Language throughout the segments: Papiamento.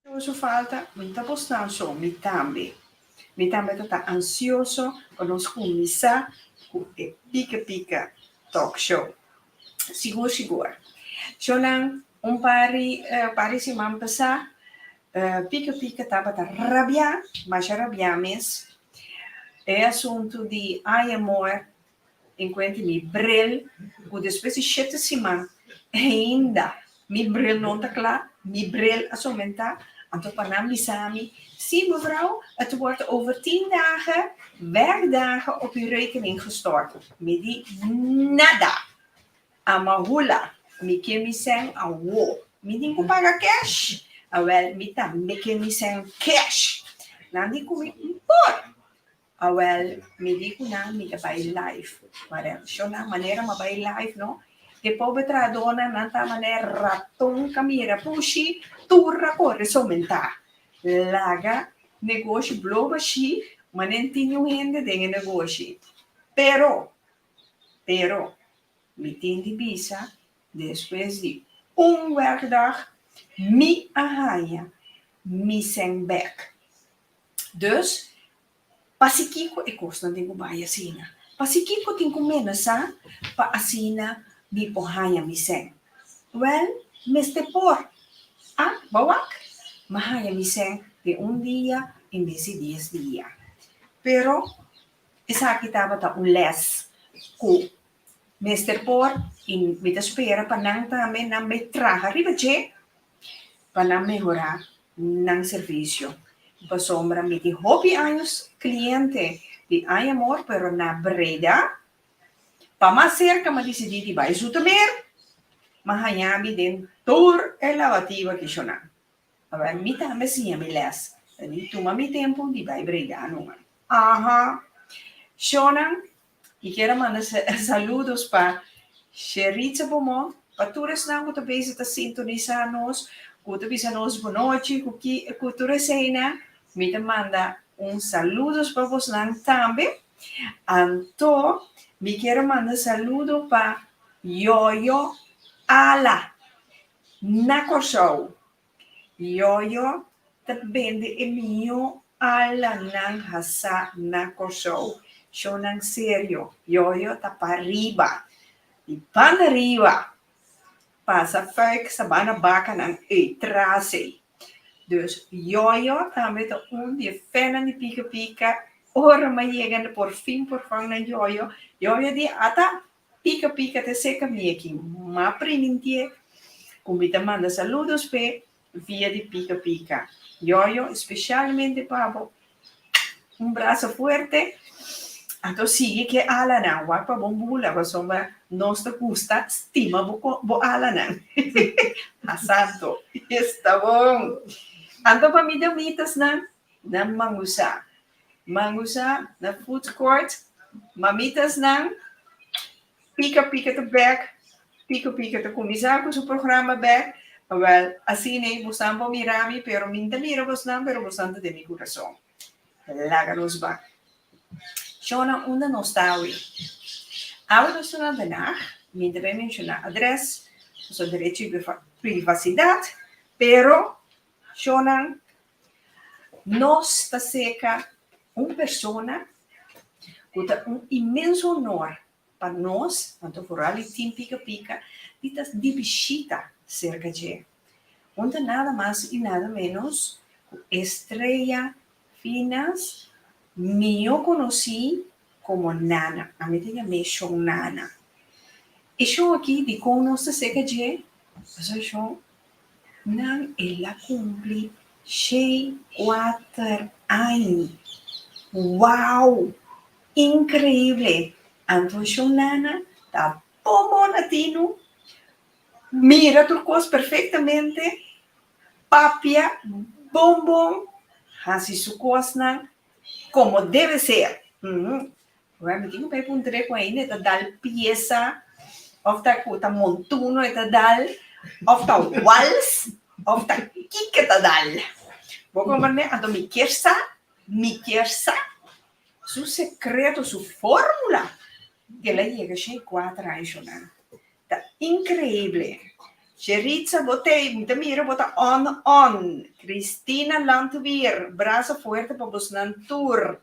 Boso falta, mi ta bosnan so, mi tambe. Mi tambe ta ta ansioso pa nos kuminsá ku e Pika Pika Talk Show. Sigur sigur. Shownan, un par di par di siman pasá, Pika Pika tabata rabiá, masha rabiá mes. E asuntu di Ay Amor enkuenti mi bril ku despues di shete siman ainda mi bril no ta kla, mi bril a somentá, anto pa nan bisa mi, Sí mevrouw, het wordt over tien dagen, werkdagen op uw rekening gestort. Mi di, Nada! Ama hula, mi ke mi sèn awo. Mi tin ku paga cash? Awèl, mi tambe ke mi sèn cash. Nan di ku mi, Por! Awel, mi di ku nan mi ta bai live. Mara shona manera m'a bai live no, e pober trahadónan nan ta manera raton ka mira pushi, tur a kore somentá. Laga negoshi blo bashí, ma nen tin niun hende den e negoshi. Pero, pero, mi tin di bisa despues di un werkdag mi a haña mi sèn bèk. Dus, pasikiko e kosnan tin ku bai asina? Pasikiko tin ku menasá pa asina mi por haña mi sèn? Wèl, mester por. A, bo wak, m'a haña mi sèn den un dia en bes di dies dia. Pero, esaki tabata un lès ku mester por i mi ta spera pa nan tambe nan bai traha riba dje pa nan mehorá nan servisio. Pasobra mi tin hopi años kliente di Ay Amor pero na Breda pa mas serka m'a disidí di bai Zoetermeer m'a haña mi den tur e lavativa kishonan. Awor mi tambe siña mi les di tuma mi tempu di bai Breda numa. Aha! Shownan Mi kier a manda saludos pa Sheritza Beaumont, pa tur esnan ku ta bezig ta sintonisá nos, ku ta bisa nos bonochi, ku ki ku tur eseinan, mi ta manda un saludos pa bosnan tambe. Anto mi kier a manda saludo pa Yoyo Ala na Kòrsou. Yoyo ta bende e mihó alanan hasá na Kòrsou. Shownan serio, Yoyo ta pariba. Di banda riba pasa fuik sabana bakanan ei tras ei. Dus Yoyo tambe ta un di e fènnan di Pika Pika. Ora m'a yega por fin por fan na Yoyo, Yoyo di ata Pika pika te seka mi aki m'a primintié ku mi ta manda saludos p'e via di pika pika. Yoyo, espesialmente pa bo. Un brasa fuerte. Anto sigui ku e alanan. Wak pa bon bula pasobra nos ta gusta stima bo bo alanan. A santo. Esta bon. Anto pa mi damitasnan na mangusa. Mangusa na food court, mamitasnan pika pika ta bek, pika pika ta kuminsá ku su programa bek, awèl asina ei bosnan por mira mi pero mi ta mira bosnan pero bosnan ta den mi kurason. Laga nos bai. Shona unda nos ta awe? Awe nos ta na Den Haag, mi ta bai menshoná adrès, pasobra derecho di privasidat, pero shonnan Nos ta seka un persona ku ta un inmenso honor pa nos, anto foral e Team Pika Pika, di ta di bishita serka dje. Un ta nada mas i nada ménos ku Estrella Finas, mihó konosí komo Nana. Ami ta yam'é Shon Nana. E shon akí dikon nos ta seka dje? Pasobra e shon Nan el a cumpli shei cuater aña. Wow! Increible! Anto shon Nana ta bon bon na tinu, mira tur cos perfectamente, papia bon bon, haci su cosnan como debe ser. Wèl, mi tin ku bai puntr'é ku ainda e ta dal piesa òf ta ku ta montuno e ta dal òf ta wals òf ta kiko e ta dal. Bo komprendé? Anto mi kier sa, mi kier sa su sekreto, su fórmula ku el a yega shei kuater aña. Ta inkreible. Sheritza bo t'ei, mi ta mira bo ta on on. Christina Landweer, brasa fuerte pa bosnan tur.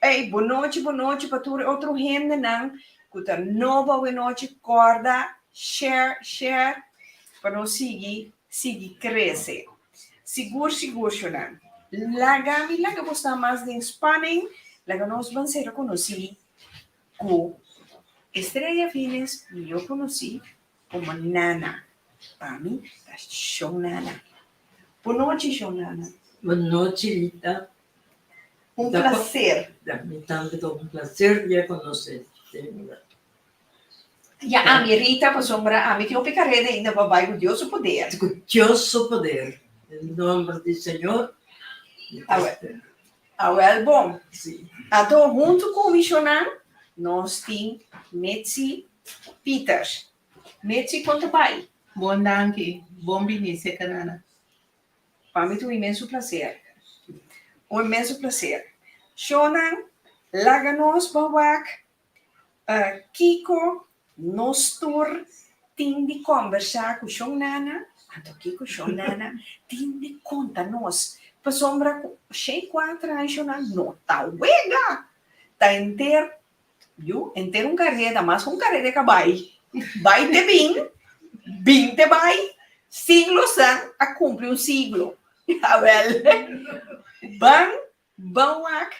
Ey, bonochi bonochi pa tur e otro hendenan ku ta nobo awenochi, kòrda share share pa nos sigui sigui krese. Sigur sigur shonnan. Laga mi laga bosnan mas den spanning, laga nos ban sera konosí ku Estrella Vines mihó konosí komo Nana. Pa mi ta Shon Nana. Bonochi Shon Nana. Bonochi Rita. Un placer. Mi tambe ta un placer di a conoce señora. Ya ami Rita pasobra ami tin hopi careda ainda pa bai cu Dios su poder. Cu Dios su poder. Den nomber di Señor mi ta spera. Awel bon. Si. Anto hunto cu mi shonnan nos tin Mitzi Pieters. Mitzi con ta bai? Bon danki. Bon bini seca Nana. Pa mi ta un inmenso placer. Un inmenso placer. Shonnan, laga nos ban wak kiko nos tur tin di kombersá ku Shon Nana, anto kiko Shon Nana tin di konta nos. Pasobra ku shei kuater aña Shonnan no ta wega. Ta henter Yu, henter un kareda, mas ku un kareda e ka bai. Bai te bin, bin te bai, siglosan a kumpli un siglo. Awel, ban, ban wak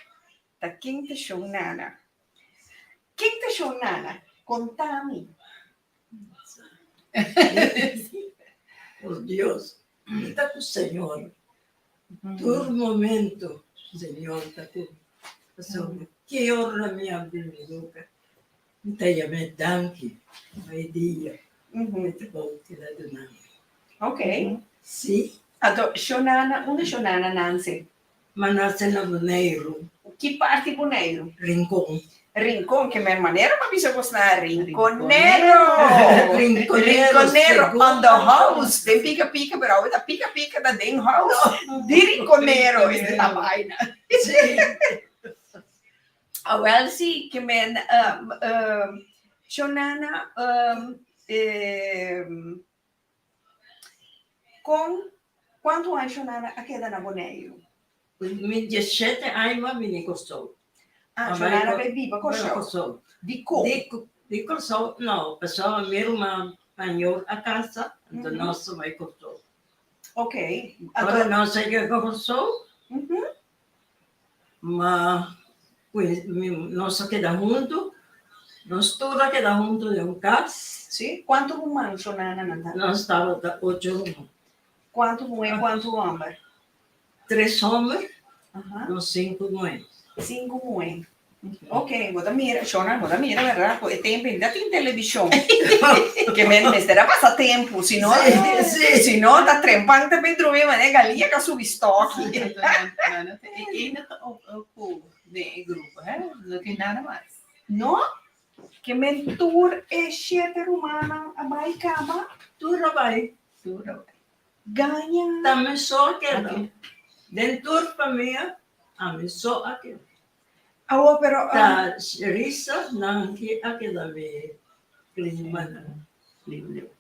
ta ken ta Shon Nana. Ken ta Shon Nana? Konta mi. Por Dios, mi ta ku Señor. Tur momento Señor ta ku mi. Pasobra ki ora mi abri mi boka, mi ta yam'é danki pa e dia ku e trabou ku el a duna mi. Ok. Sí. Anto, Shonana, unda Shonana nanse? M'a nase na Boneiru. Ki parti Boneiru? Rincon. Rincon, ke men manera pa bisa bos na Rinconero. Rinconero, Rinconero on the house. Den pika pika, pero awe ta pika pika ta den house di Rinconero. Este ta baina. Sí. Awel si, ke men Shonana, Kon kuantu aña Shonana a keda na Boneiru? Mi diesshete aña mi a bini Kòrsou. Ah, Shonana a bai biba Kòrsou. Dikon? Di Kòrsou no, pasobra mi ruman mayor a kasa, anto nos a bai Kòrsou. Ok. Ora nos a yega Kòrsou, Ma nos a keda huntu, nos tur a keda huntu den un kas. Sí, kuantu ruman so nana nan ta? Nos tabata ocho ruman. Kuantu muhé, kuantu hòmber? Tres hòmber, nos sinku muhé. Sinku muhé. Ok, bo ta mira, shona, bo ta mira berdad ku e tempu ainda tin televishon. Ke men mester a pasa tempu, si no, si no ta trempan ta bin drumi manera galiña ka subi stoki. No, no ta e enige ku den e grupo, he, no tin nada mas. No, ke men tur e shete rumannan a bai kaba? Tur a bai. Tur a bai. Gaña. Ta mi so a keda. Den tur famia, ami so a keda. Awor pero. Ta risa nan ki a keda mi primanan.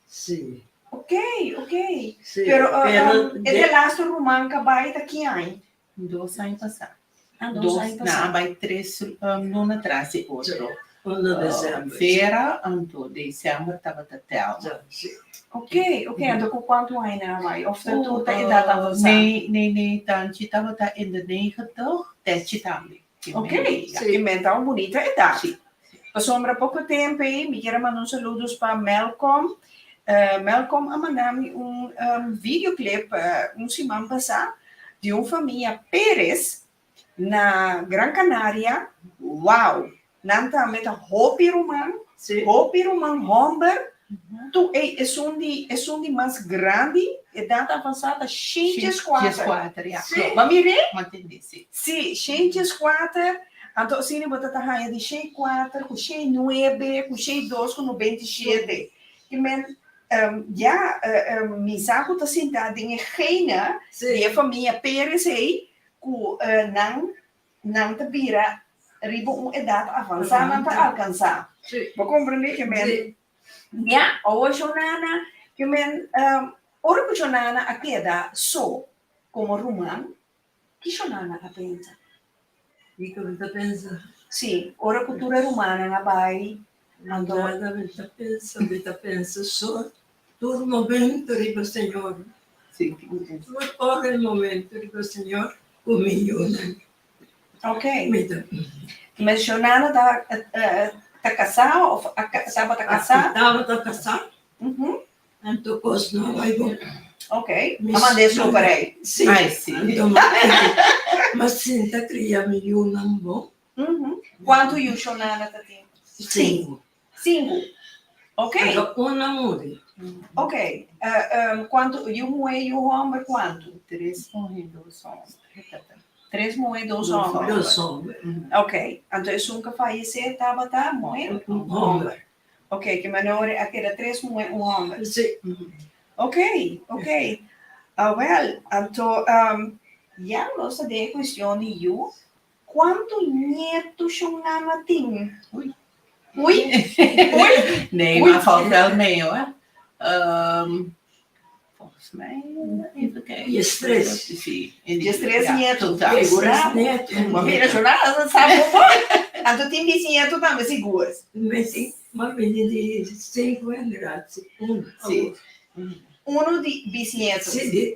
Si. Ok, ok. Si, pero e de laatste ruman ka bai ta ki aña? Dos aña pasá. Ah, dos aña pasá. Nan a bai tres luna tras di otro. Uno december. Vera, anto december tabata Thelma. Si. Ok, ok. Anto ku kuantu aña nan a bai? Of ta tur ta edat avansá? Nee, nee, nee. Tanchi tabata in de negentig, Techi tambe. Ok, si. Men ta un bunita edat. Si. Pasobra poko tempu ei mi kier a manda un saludos pa Melcom. Melcom a manda mi un videoclip un siman pasá di un famia Perez na Gran Canaria. Wow! Nan tambe ta hopi ruman, hopi ruman hòmber. Tu ei esun di esun di mas grandi edat avansá ta shentjes kuater. Bo a mir'é? Sí, shentjes kuater. Anto asina bo ta ta haña di shei kuater ku shei nuebe ku shei dos ku 97. Ki men ya mi sa ku ta sinta den e gene di e famia Perez ei ku nan Nan ta bira riba un edat avansá, nan ta alkansá. Bo komprendé ke men? Ya, awor Shonana, Ke men, ora ku Jonana a keda so komo ruman, ki Jonana a pensa? Kiko mi ta pensa? Sí, ora ku tur e rumannan a bai, anto. Nada mi ta pensa, mi ta pensa so tur momento riba Señor. Sí. Tur ora i momento riba Señor ku mi yunan. Ok. Mi ta. Mes Jonana ta ta kasá òf a tabata kasá? Tabata kasá. Anto kos no a bai bon. Ok, a mand'é super ei. Sí. Ai, sí. Anto m'a sinta kria mi yunan bon. Kuantu yu Shonana ta tin? Sinku. Sinku. Ok. Anto un a muri. Ok. Kuantu yu muhé i yu hòmber kuantu? Tres muhé, dos hòmber. Tres muhé, dos hòmber. Dos hòmber. Ok. Anto esun ku fayesé tabata muhé? Hòmber. Ok, ke manera a keda tres muhé un hòmber. Sí. Ok, ok. Awèl, anto ya nos ta den e kuestion di yu. Kuantu nietu shon nan a tin? Ui. Ui? Ui? Nee, maar valt wel mee hoor. Volgens mij, even kijken. Diestres. Sí, in die Diestres ja, nietu. totaal. Figurá. Nietu. Ma mira, shon nan sa bon bon. Anto tin bisnietu tambe sigur. Mi tin, m'a bini di sinku generatie. Un. Sí. Uno di bisnietu. Sí, di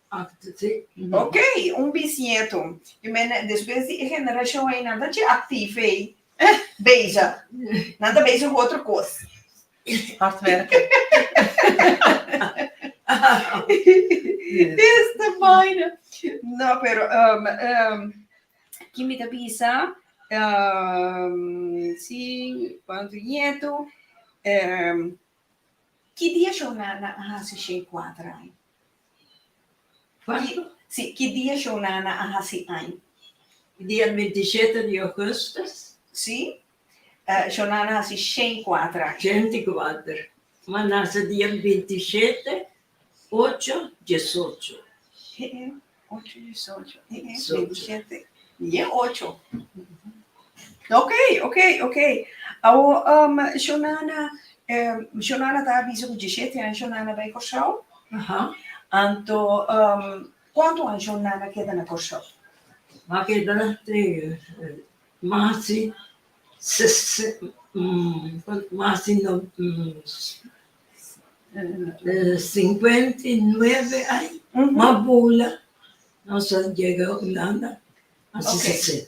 acht, sí. Ok, un bisnietu. I men despues di e generashon ei nan ta dje aktief ei. Bezig. Nan ta bezig ku otro kos. Hard werken. Esta vaina. No, pero um, um, ki mi ta bisa, um, si, kuantu nietu, um, ki dia Shonana a hasi shen kuater aña? Kuantu? Si, ki dia Shonana a hasi aña? Dia 27 di augustus. Si, Shonana hasi 104 aña. 104. M'a nase dia 27, ocho, 18. Ocho, 18. 27. Ye ocho. Ok, ok, ok. Awo, Shonana, Shonana ta bisa ku 17 aña Shonana bai Kòrsou. Aha. Anto, kuantu aña Shonana keda na Kòrsou? M'a keda te Masi masi 59 aña m'a bula nos a yega Hulanda hasi 60.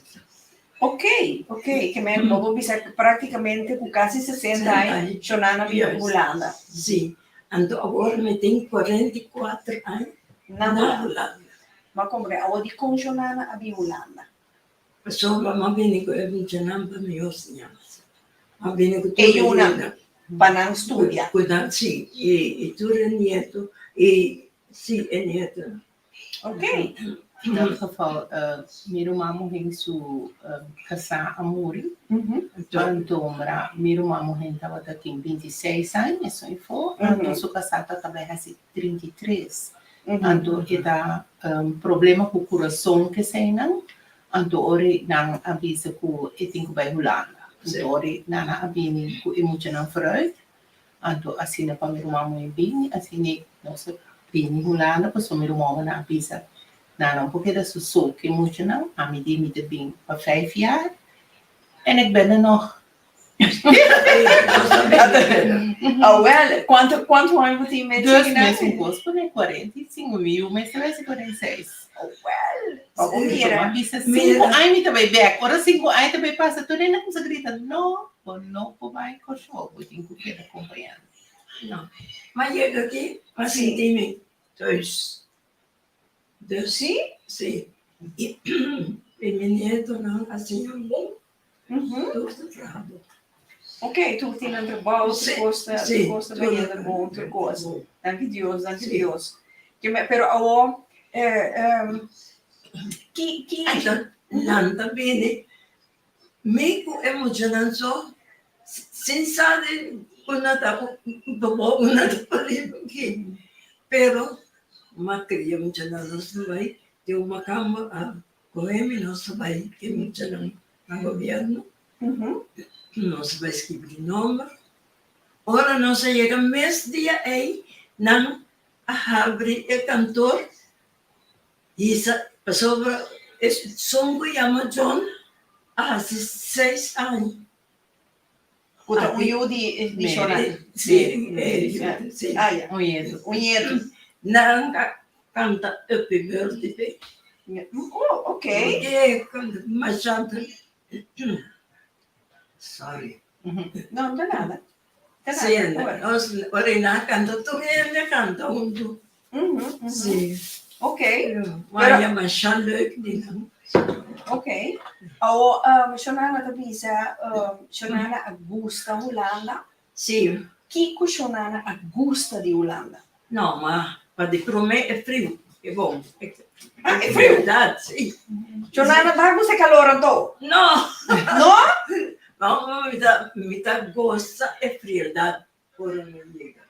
Ok, ok, ke men bo por bisa praktikamente ku kasi 60 aña Shonana bira Hulanda. Si, anto awor mi tin 44 aña na Hulanda. M'a komprende, awor dikon Shonana a bin Hulanda? Pasobra m'a bini ku e muchanan pa mihó siñansa. M'a bini ku tur E e yunan yunan. pa nan studia. Ku nan, sí, i tur e nieto, i sí, e nietonan. Ok. In elk geval, mi ruman muhé su kasá a muri. Anto mi ruman muhé tabata tin 26 aña, esun i for. Anto su kasá tabata bai hasi 33. Anto e ta problema ku kurason keseinan, anto ora nan a bisa ku e tin ku bai Hulanda. Anto ora nan a bini ku e muchanan vooruit, anto asina pa mi ruman muhé bini, asina nos a bini Hulanda pasobra mi ruman a bisa nan no por keda su so ku e muchanan, ami di mi ta bin pa vijf jaar en ik ben er nog. Awel, kuantu kuantu aña bo tin met Dus China? mesun kos pone 45, mi yu mester a hasi 46. Awel, pa bo mira. Mi bisa sinku aña mi ta bai bek. Ora sinku aña ta bai pasa tur hende a kumsa grita, no, bo no por bai Kòrsou, bo tin ku keda kompañá. No. M'a yega aki, m'a sinti mi thuis. Dus, Sí? sí. I mi nietonan a siña bon. Tur ta traha bon. Ok, tur tin nan trabou, tur kos ta, tur kos ta bayendo bon, tur kos. Danki Dios, danki Dios. Pero awor, ki, ki. Nan ta bini, mi ku e muchanan so, sin sa di ku nan ta bou, nan ta pariba aki. Pero m'a kria muchanan nos ta bai den un makamba a Koe mi nos ta bai ke muchanan na gobierno, nos a bai skibi di nomber. Ora nos a yega mes dia ei, Nan a habri e kantor hisa pasobra esun ku yama John a hasi seis aña. Ku ta un yu di di Shona. Sí, sí. Ah, ya. Un yetu. Un yetu. Nan a kanta Happy Birthday p'e. Oh, ok. E kanta masha. Sorry. No, no ta nada. Ta nada. Sí, nos ora i nan kanta tur hende kanta huntu. Sí. Ok. Pero masha leuk di nan. Ok. Awo, Shonana ta bisa, Shonana a gusta Hulanda. Sí. Kiko Shonana a gusta di Hulanda? No, ma pa di promé e friu, e bon. Ah, e friu? Bèrdat, sí. Shonana ta gusta e kalor anto? No. No? No, mi ta, mi ta gosa e frieldat ora mi yega.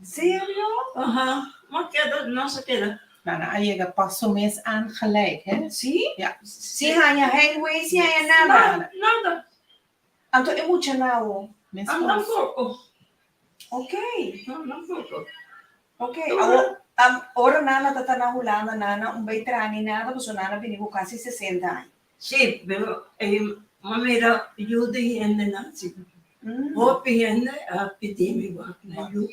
Serio? Aha, ma keda, nos a keda. Nana a yega pas su mes aan gelijk, hè? Sí? Ja. Sin haña heimwee, sin haña nada? Nada. Anto e mucha nao? An tampoco. Ok. No, tampoco. Ok, awo, um, ora nana ta ta na Hulanda, nana un bay traha ni nada, pasobra nana bini ku kasi 60 aña. Sí, pero e m'a mira yu di hendenan, sí. Hopi hende a pidi mi wak na yu.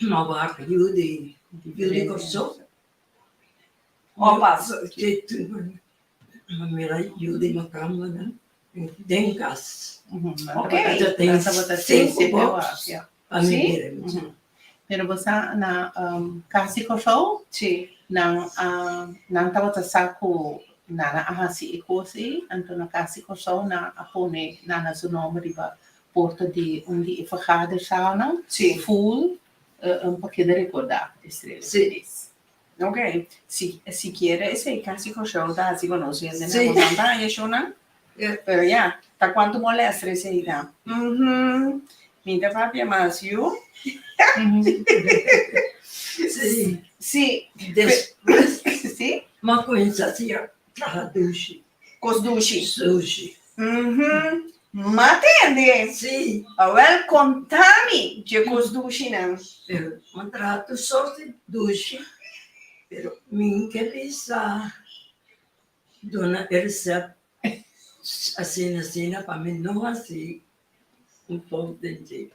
M'a wak yu di, yu di Kòrsou. Opas. Sí, m'a mira yu di makambanan den kas. Ok. Nan tabata tin sinku box pa mi mira. Pero bo sa na kas di Kòrsou nan a nan tabata sa ku Nana a hasi e kos ei, anto na kas di Kòrsou nan a pone Nana su nòmber riba porta di un di e vergaderzaalnan ful pa keda rekordá Estrella Feliz. Ok, si sikiera esei kasi Kòrsou ta hasi ku nos hende nan ku nan ta haña shownan. Pero ya, ta kuantu molèster esei ta. Uhum, mi ta papia mas yu. Sí. Sí. Despues, Sí. m'a kuminsá siña traha dushi. Kos dushi. Sushi. Uhum. M'a tende. Sí. Awèl, konta mi dje kos dushinan. Pero m'a traha tur sorti dushi, pero mi ke bisa Duna e recept asina asina pa mi no hasi un fout den dje.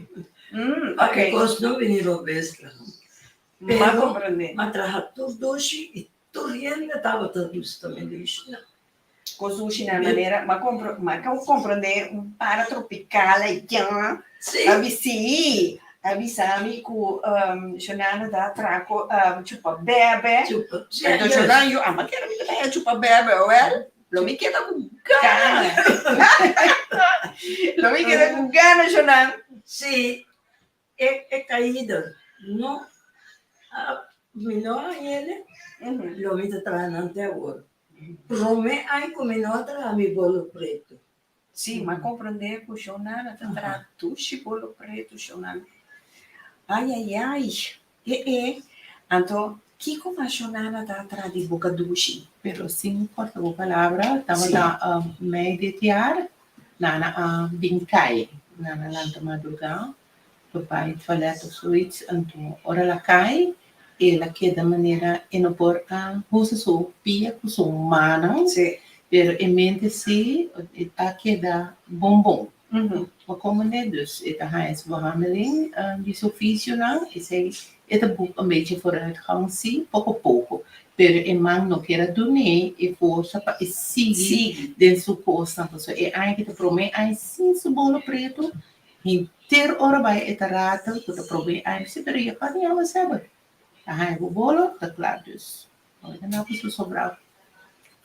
Pa e kos no bini robes traha. Pero m'a traha tur dushi i tur hende tabata gusta mi dushinan. Kos dushinan manera m'a komprende un para tropical ayá. A bisí a bisa mi ku Shonana ta traha ku chupa bebe. Anto Shonana yo ama kere mi ta bai a chupa bebe awel lo mi keda ku gana. Lo mi keda ku gana Shonana. Sí, e kaida no mi no a hende lo mi ta traha nan te awor. Prome ai ku mi no a traha mi bolo pretu. Sí, m'a comprende cu Shonana ta traha dushi bolo pretu, Shonana. Ai, ai, ai. E, e. Anto, kico mas Shonana ta traha di boca dushi? Pero sin corta bo palabra, tabata mei dit jaar, Nana a bin cay. Nana lanta madruga pa bay toilet of zoiets, anto ora el a cay, el a keda manera e no por a usa su pia cu su mannan, pero e mente si a keda bon bon. Bo comprende? Dus e ta haña su behandeling di su fisionan, esey e ta boek un beetje vooruitgang si, poco poco, pero e man no kier a dun'é e forsa pa e sigui den su cosnan, pasobra e aña ki ta prome aña sin su bolo preto, Henter ora bai e ta ratel ku ta probé aña si pero je kan niet alles hebben. Ta haña bo bolo ta kla dus. Hoy ta na su sobra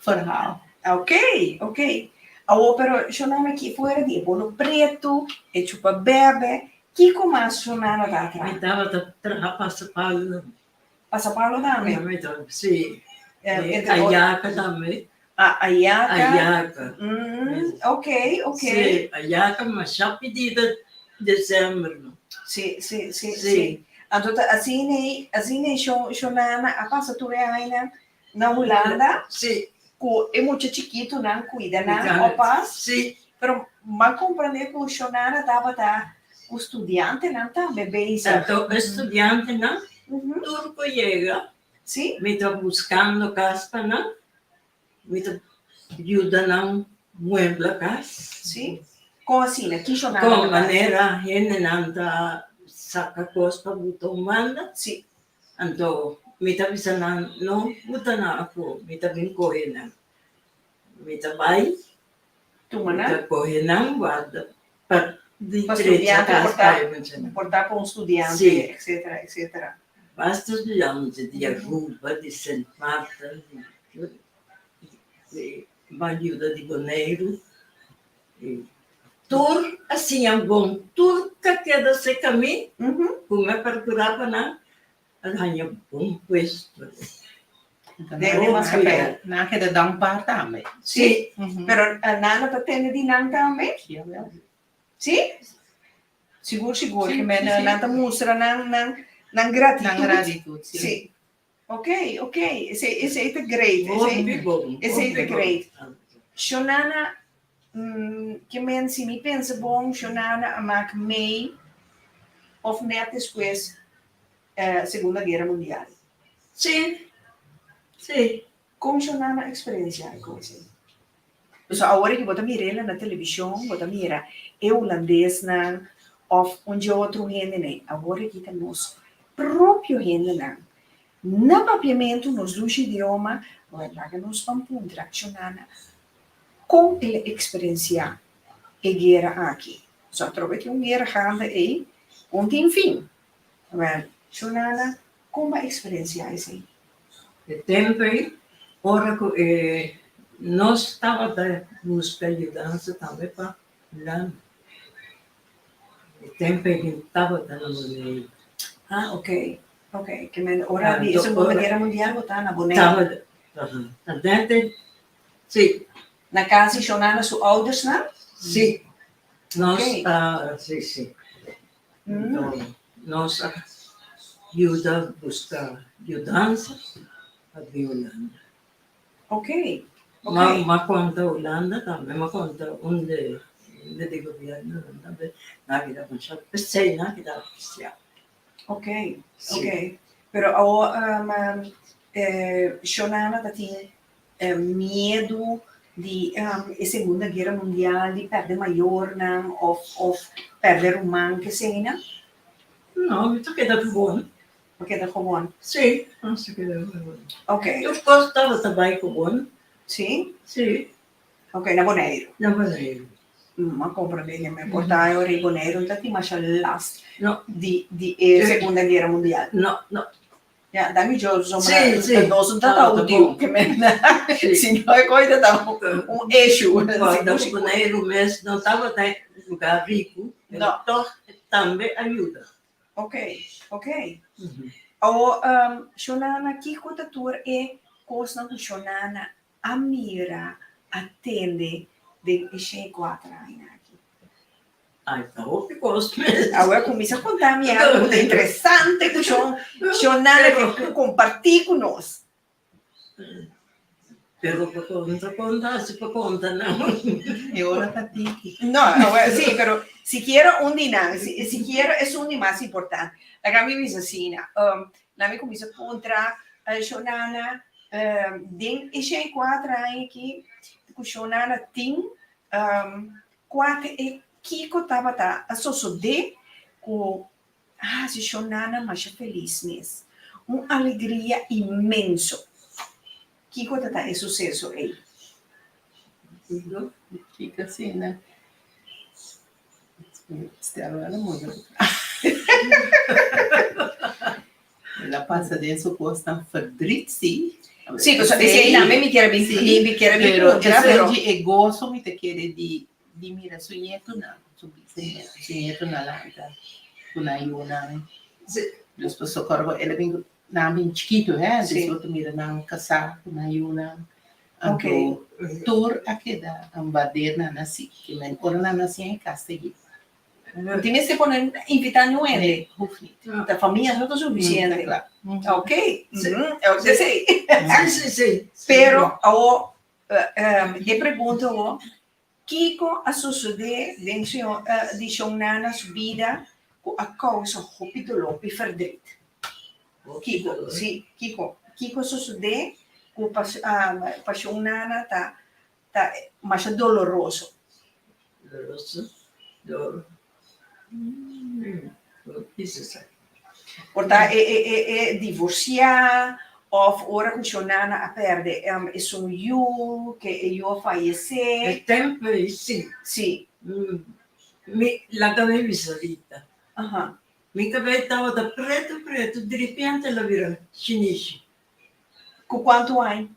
verhaal. Ok, ok. Awor pero Shonana ki fuera di e bolo pretu, e chupa bebe, kiko mas Shonana ta traha? Mi tabata traha pasapalo. Pasapalo tambe? Mi ta, si. Ayaka tambe. Ah, ayaka. Ayaka. Ok, ok. Si, ayaka masha pidida december no. Si, si, si, si. Anto ta asina ei, asina ei sho, Shonana a pasa tur e añanan na Hulanda. Si. Ku e mucha chikitonan cuida nan, opas. Si. Pero m'a comprende ku Shonana tabata. ku studiantenan tambe bezig. Anto e studiantenan tur ku yega, mi ta buskando kas pa nan, mi ta yuda nan muebla kas. Sí. Kon asina? Kisho nan ta Kon manera hendenan ta saka kos pa buta un banda. Anto mi ta bisa nan, no buta nan afó, mi ta bin kohe nan. Mi ta bai, Tuma mi nan. ta kohe nan warda pa di Pa drecha studiante kas por ta, pa e muchanan. por ta pa un studiante, Sí. etcetera, etcetera. Basta studiante di Aruba, di Sint Maarten, di di Bayuda di Boneiru. I tur a siña bon, tur ta keda serka mi, ku mi a perkurá pa nan, a haña bon puesto. Den e maatschappij. Nan a keda dankbaar tambe. Sí, pero nan no ta tende di nan tambe? Sí? Sigur, sigur. Sí, Ke sí, sí. nan ta mustra nan, nan, nan gratitud. Nan gratitud, sí. Sí. Ok, ok. Esei, esei ta great. Esei, Hopi bon, esei ta hopi bon. great. Shonana, ke men si mi pensa bon, Shonana a mak mei of net despues Segunda Guera Mundial. Sí, sí. Kon Shonana a eksperensiá e kos ei? Pasobra awor aki bo ta mir'el na televishon, bo ta mira e hulandesnan òf un dje otro hendenan. Awor aki ta nos propio hendenan. Na papiamentu, nos dushi idioma, bo a laga nos ban puntra Shonana kon el a eksperensiá e guera aki. Pasobra atrobe tin un guera gaande ei, un tin fin. Wèl, Shonana, kon bo a eksperensiá esei? E tempu ei, ora ku e nos tabata buska yudansa tambe pa Hulanda. E tempu ei mi tabata na Boneiru. Ah, oké, oké. Ke men ora di e Segunda Guera Mundial bo ta na Boneiru? Tabata, ta denter, si. Na kas di Shonana su oudersnan? Si. Nos a, si, si. Nos a yuda buska yudansa pa bin Hulanda. Ok, ok. M'a konta Hulanda tambe, m'a konta un de hende di gobierno tambe, nan a keda masha p'esei, nan a keda apresiá. Ok, ok. Pero awor Shonana ta tin miedu di e Segunda Guera Mundial, di pèrdè mayornan òf òf pèrdè ruman keseinan? No, mi ta keda gewoon. Bo keda gewoon? Sí, mi ta keda gewoon. Ok. Tur kos tabata bai gewoon. Sí? Sí. Ok, na Boneiru? Na Boneiru. Mi a komprendé ke mi por ta ora i Boneiru no ta tin masha last No. di di e Segunda Guera Mundial. No, no. Ja, danki Dios, Sí, sombra sí. nos no ta ta útil, ke men si no e koi ta ta un issue. Guarda ku Boneiru mes no tabata lugar riku, pero No. tòg tambe a yuda. Ok, ok. Awor, Shonana, kiko ta tur e kosnan ku Shonana a mira, a tende den e 104 aña aki? Ai, ta hopi kos mes. Awor kuminsá konta mi algu ku ta interesante ku shon Shonana ke kompartí ku nos. Pero pa konta konta asi pa konta nan. E ora ta tiki. No, awor sí, pero sikiera un di nan, si sikiera esun di mas importante. Laga mi bisa asina, laga mi kuminsá puntra Shonana, Den e 104 aña aki ku Shonana tin, kua ta e kiko tabata a sosodé ku a hasi Shonana masha felis mes? Un alegria inmenso. Kiko ta ta e suseso ei? Kiko asina? El a pasa den su kosnan verdriet, sí. Sí, pasobra esei tambe mi kier a bin, mi kier a bin Pero puntra, pero. esei di e goso mi ta kere di di mira su ñetonan, su bisnieto, su ñetonan lanta ku nan yunan. Dus pasobra kòrda el a bin ku nan bin chikitu, hè, dus bo ta mira nan kasá ku nan yunan. Anto tur a keda ambader nan a si. Ke men ora nan a siña e kas ta yega. No tin mester pone invitá niun hende. Nee, hoeft niet. Ta famia so ta sufisiente. Ta kla. Ok. Esei. Si, si, si. Pero awor e pregunta awor. Kiko a sosodé den di Shon Nana su bida ku a kousa hopi doló, hopi ferdrit? Kiko, sí, kiko? Kiko a sosodé ku pa pa Shon Nana ta ta masha doloroso? Doloroso, dor, Por ta e e e e divorsiá òf ora ku Shon Nana a pèrdè esun yu, ke e yu a fayesé. E tempu ei sí. Sí. Mi laga mi bisa Rita. Mi kabei tabata pretu pretu, diripiente el a bira shinishi. Ku kuantu aña?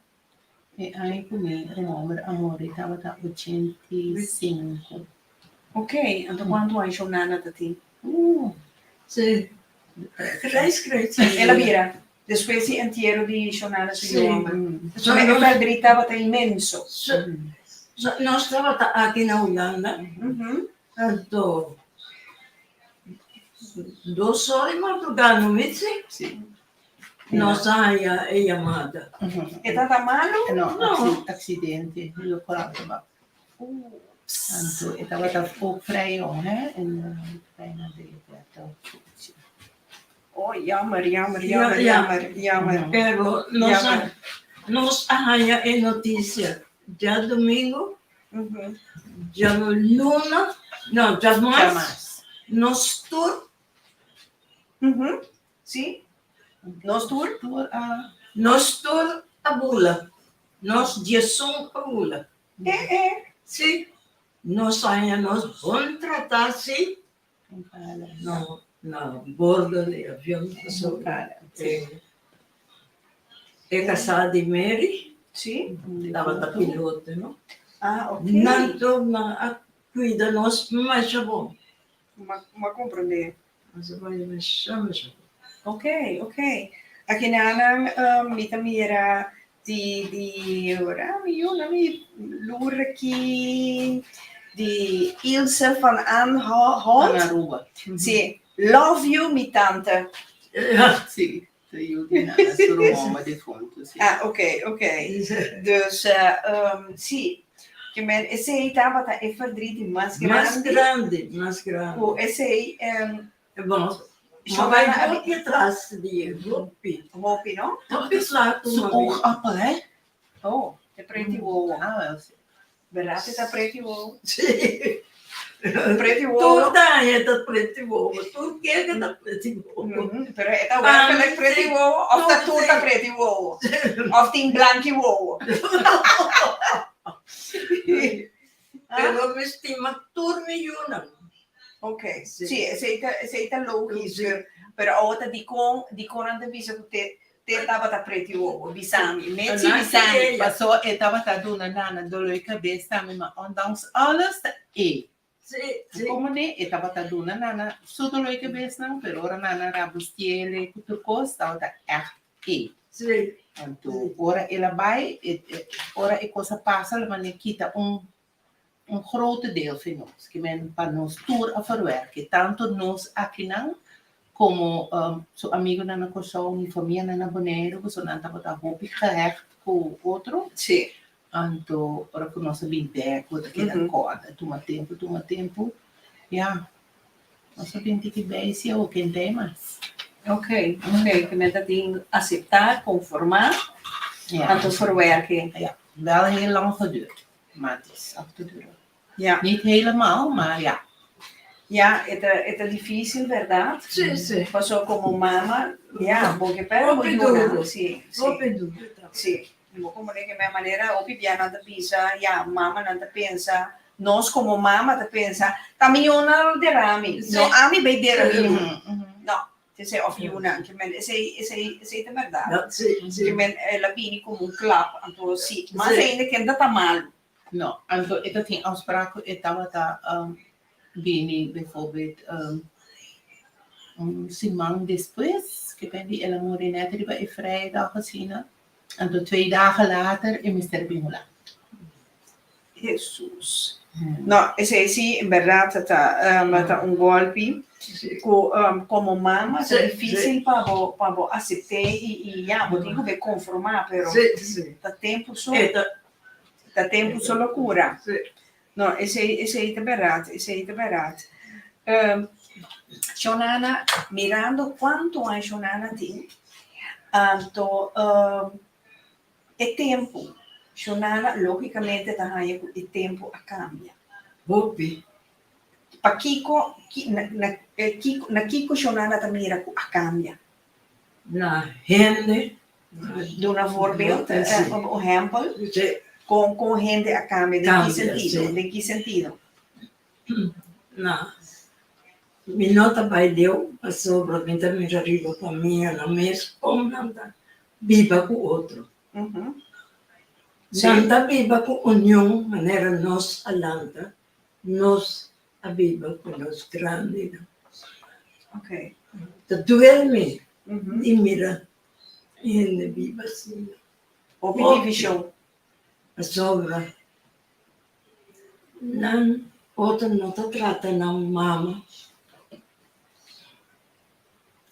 E aña ku mi ruman a muri tabata 85. Ok, anto kuantu aña Shon Nana ta tin? Sí, grijs grijs. El a bira despues di entiero di Shon Nana su yu homber. E verdriet tabata inmenso. Nos tabata aki na Hulanda, anto dos ora di madrugá no mitsi? Nos a haña e yamada. E tata malu? No, accidente, lo cual Anto e tabata ook vrij jong, hè? En bijna 33. Oh, jammer, jammer, jammer, jammer, jammer. Pero nos a, nos a haña e notisia djadumingu, djaluna, no, djamars, nos tur. Sí, nos tur. Tur a. Nos tur a bula. Nos diesun a bula. Eh, eh. Sí, nos haña nos bon tratá, sí. No, na bordo di avion pasobra e kasá di Mary Sí. tabata piloto, no? Ah, ok. Nan tur nan a kuida nos masha bon. M'a komprendé. Nos a bai masha masha bon. Ok, ok. Akinanan mi ta mira di di ora mi yu na mi lur aki di Ilse van Aanholt. Van Aruba. Si, love you mi tante. Si, ta yu di nan su ruman defuntu, si. Ah, ok, ok. Dus, si, ke men esei tabata e verdriet di mas grandi. Mas grandi, mas grandi. Ku esei. Bon, ma bai hopi atras di e, hopi. Hopi, no? Hopi flaku. Su oogappel, hè? Oh, e preti wowo. Ah, wel, si. Berdad e ta preti wowo? Si. Preti wowo. Tur daña ta preti wowo, tur keke ta preti wowo. Pero e ta werkelijk preti wowo of ta tur ta preti wowo? Of tin blanki wowo? Pero mi stima tur mi yunan. Ok, sí, esei ta, esei ta logisch, pero, pero awo ta dikon, dikon nan ta bisa ku te, te tabata preti wowo? Bisa mi, Mitzi bisa mi. Paso e tabata duna Nana dolor di kabes tambe, ma ondanks alles ta e. Sí, sí. Komo ne, e tabata duna Nana su dolor di kabesnan, pero ora Nana rabustiele ku tur kos, tabata ègt e. Sí. Anto ora el a bai, e, e, ora e kos a pasa, lo mane kita un un grote deel fi nos, ke men pa nos tur a verwerke, tanto nos akinan komo su amigonan na Kòrsou, mi famianan na Boneiru, pasobra nan tabata hopi gehecht ku otro. Sí. Anto ora ku nos a bin bèk, bo ta keda kòrda, tuma tempu, tuma tempu, ya, nos a bin tiki bei si awor ken ta e mas. Ok, ok, ke men ta tin aseptá, konformá, anto verwerke. Ja, wel heel lang geduurd. Maar het is achter de rug. Ja. Niet helemaal, maar ja. Ja, e ta, e ta difícil, berdad? Sí, sí. Paso como mama, ja, bo ke pera bo Hopi yuna. duro. Sí, sí. Hopi duro. Sí. Bo como de ke manera hopi bia nan ta bisa, ja, mamanan ta pensa, nos como mama ta pensa, ta mi yuna lo dera mi. Sí. No ami bay dera mi yu. Mhm. No. Esei of yunan ke men esei esei esei ta berdad. No, sí, sí. Ke men el a bini komo un klap anto si mas Sí. ainda ken ta malu. No, anto e ta tin afspraak ku e tabata bini bijvoorbeeld un siman despues ke ben di el a muri nèt riba e vrijdag asina, anto twee dagen later e mester bin hula. Hesus. No, esei si en berdad ta ta un golpi ku komo mama ta difisil pa bo pa bo asept'é i i ya bo tin ku be konformá pero ta tempu so ta tempu so lo kura. No, esei, esei ta bèrdat, esei ta bèrdat. Um, Shonana, mirando kuantu aña Shonana tin, anto um, e tempu, Shonana lógikamente ta haña ku e tempu a kambia. Hopi. Pakiko, ki, na, na, eh, kiko, na kiko Shonana ta mira ku a kambia? Na hende. Duna voorbeeld, eh, un ehèmpel. Kon, kon hende a kambia, den ki sentido? Den ki sentido? Na, mi no ta bai leu pasobra mi ta mira riba famianan mes kon nan ta biba ku otro. Nan ta biba ku union manera nos a lanta, nos a biba ku nos grandinan. Ta duel mi di mira hende biba asina. Hopi divishon. Pasobra nan otro no ta trata nan mama.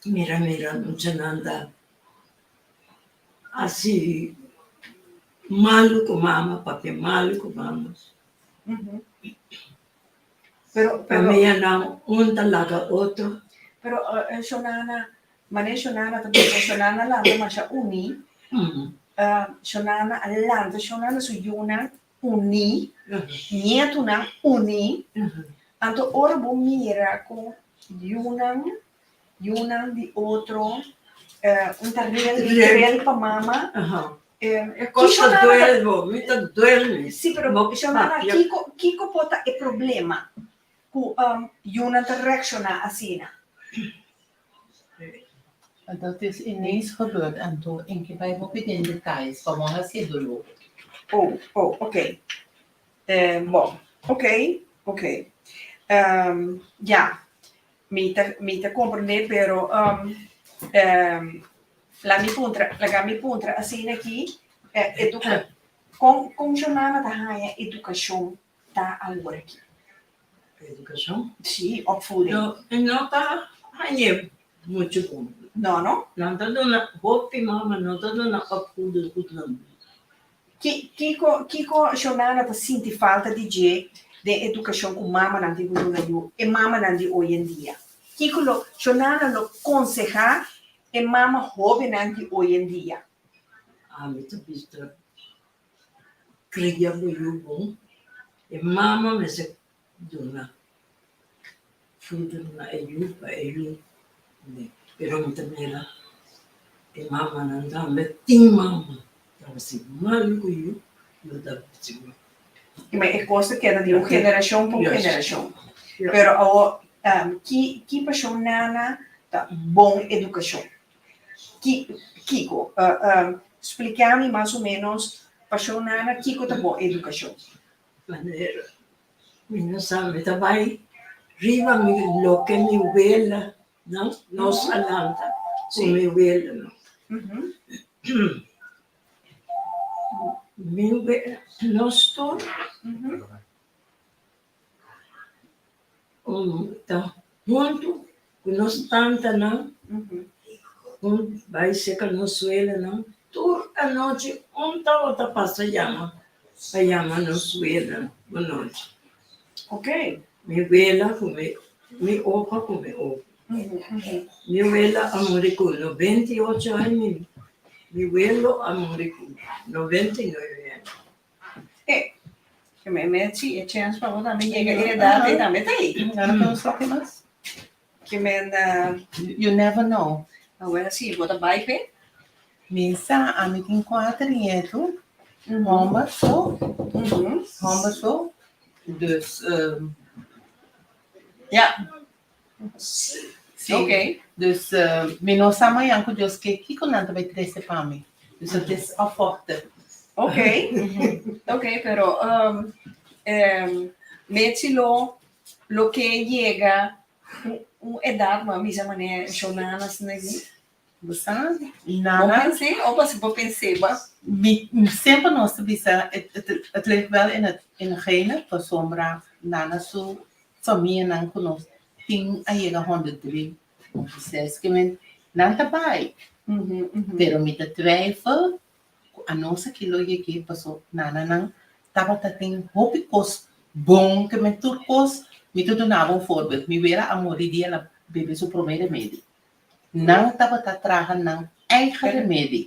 Mira mira muchanan ta hasi malu ku mama, papia malu ku mama. Pero, pero, Famianan un ta laga otro. Pero Shonana, Mane Shonana ta bisa, Shonana lanta masha uní. Shonana a lanta Shonana su yunan uní, nietunan uní. Anto ora bo mira ku yunan, yunan di otro, un ta rel rel pa mama. E kos ta duel bo, mi ta duel mi. Sí, pero Shonana, kiko, kiko por ta e problema ku yunan ta reakshoná asina? Dat is ineens gebeurd anto en ke bai hopi den detalles pa bo hasi e dolor. Oh, oh, oké. Bon, oké, oké. Ya, mi ta, mi ta komprendé, pero la mi puntra, laga mi puntra asina aki, eduka, kon, kon Shonana ta haña edukashon ta awor aki? Edukashon? Sí, opvoeding. No, e no ta hañ'é muchu bon. No, no? Nan ta duna, hopi mama no ta duna opvoeding goed nan. Ki, kiko, kiko Shonana ta sinti falta di dje den edukashon ku mamanan tin ku duna yu, e mamanan di oy en dia? Kiko lo, Shonana lo konsehá e mama hóbennan di oy en dia? Ami ta bisa Cria bo yu bon, e mama mester duna voeding na e yu pa e yu ne. Pero mi ta mira e mamanan tambe tin mama ta hasi mal ku yu, yu ta hasi mal. Ma e kos ta keda di un generashon pa un generashon. Pero awor ki ki pashon nana ta bon edukashon? Ki, kiko? Spliká mi mas o ménos, Pasho Nana, kiko ta bo edukashon? Manera mi no sa, mi ta bai riba mi loke mi wela, no? Nos a lanta ku mi wela, no? Mi wela, nos tur ta huntu ku nos tantanan, un bai seka nos suelanan, tur anochi un tabata pasa yama pa yama nos suelanan bonochi. Mi wela ku mi opa ku mi opa. Mi wela a muri ku 98 aña, mi welo a muri ku 99 aña. E, ke me me si e chèns pa bo tambe yega e edat ei tambe ta ei. Nan no ta un mas. Ke men You never know. Awor si bo ta bai p'e. Mi sa ami tin kuater nietu, hòmber so, hòmber so, dus Ja. Sí. Dus mi no sa mañan ku Dios ke kiko nan ta bai trese pa mi. Dus het is afwachten. Ok, ok, pero um, Mitzi lo, lo ke yega un, un edad, ma misa mane shonana asina aki. Bo sa, Bo nana. pens'é o bo bo pens'é ba? Mi semper nos ta bisa, het, het, het ligt wel in het, in de genen, pasobra nana su famianan ku nos tin a yega 103, 106, ke men nan ta bai. Pero mi ta twijfel ku anos aki lo yeg'é paso nananan tabata tin hopi kos. Bon ke men tur kos, mi ta duna bo un voorbeeld, mi wera a muri dia el a bebe su prome remedi. Nan tabata traha nan eigen remedi.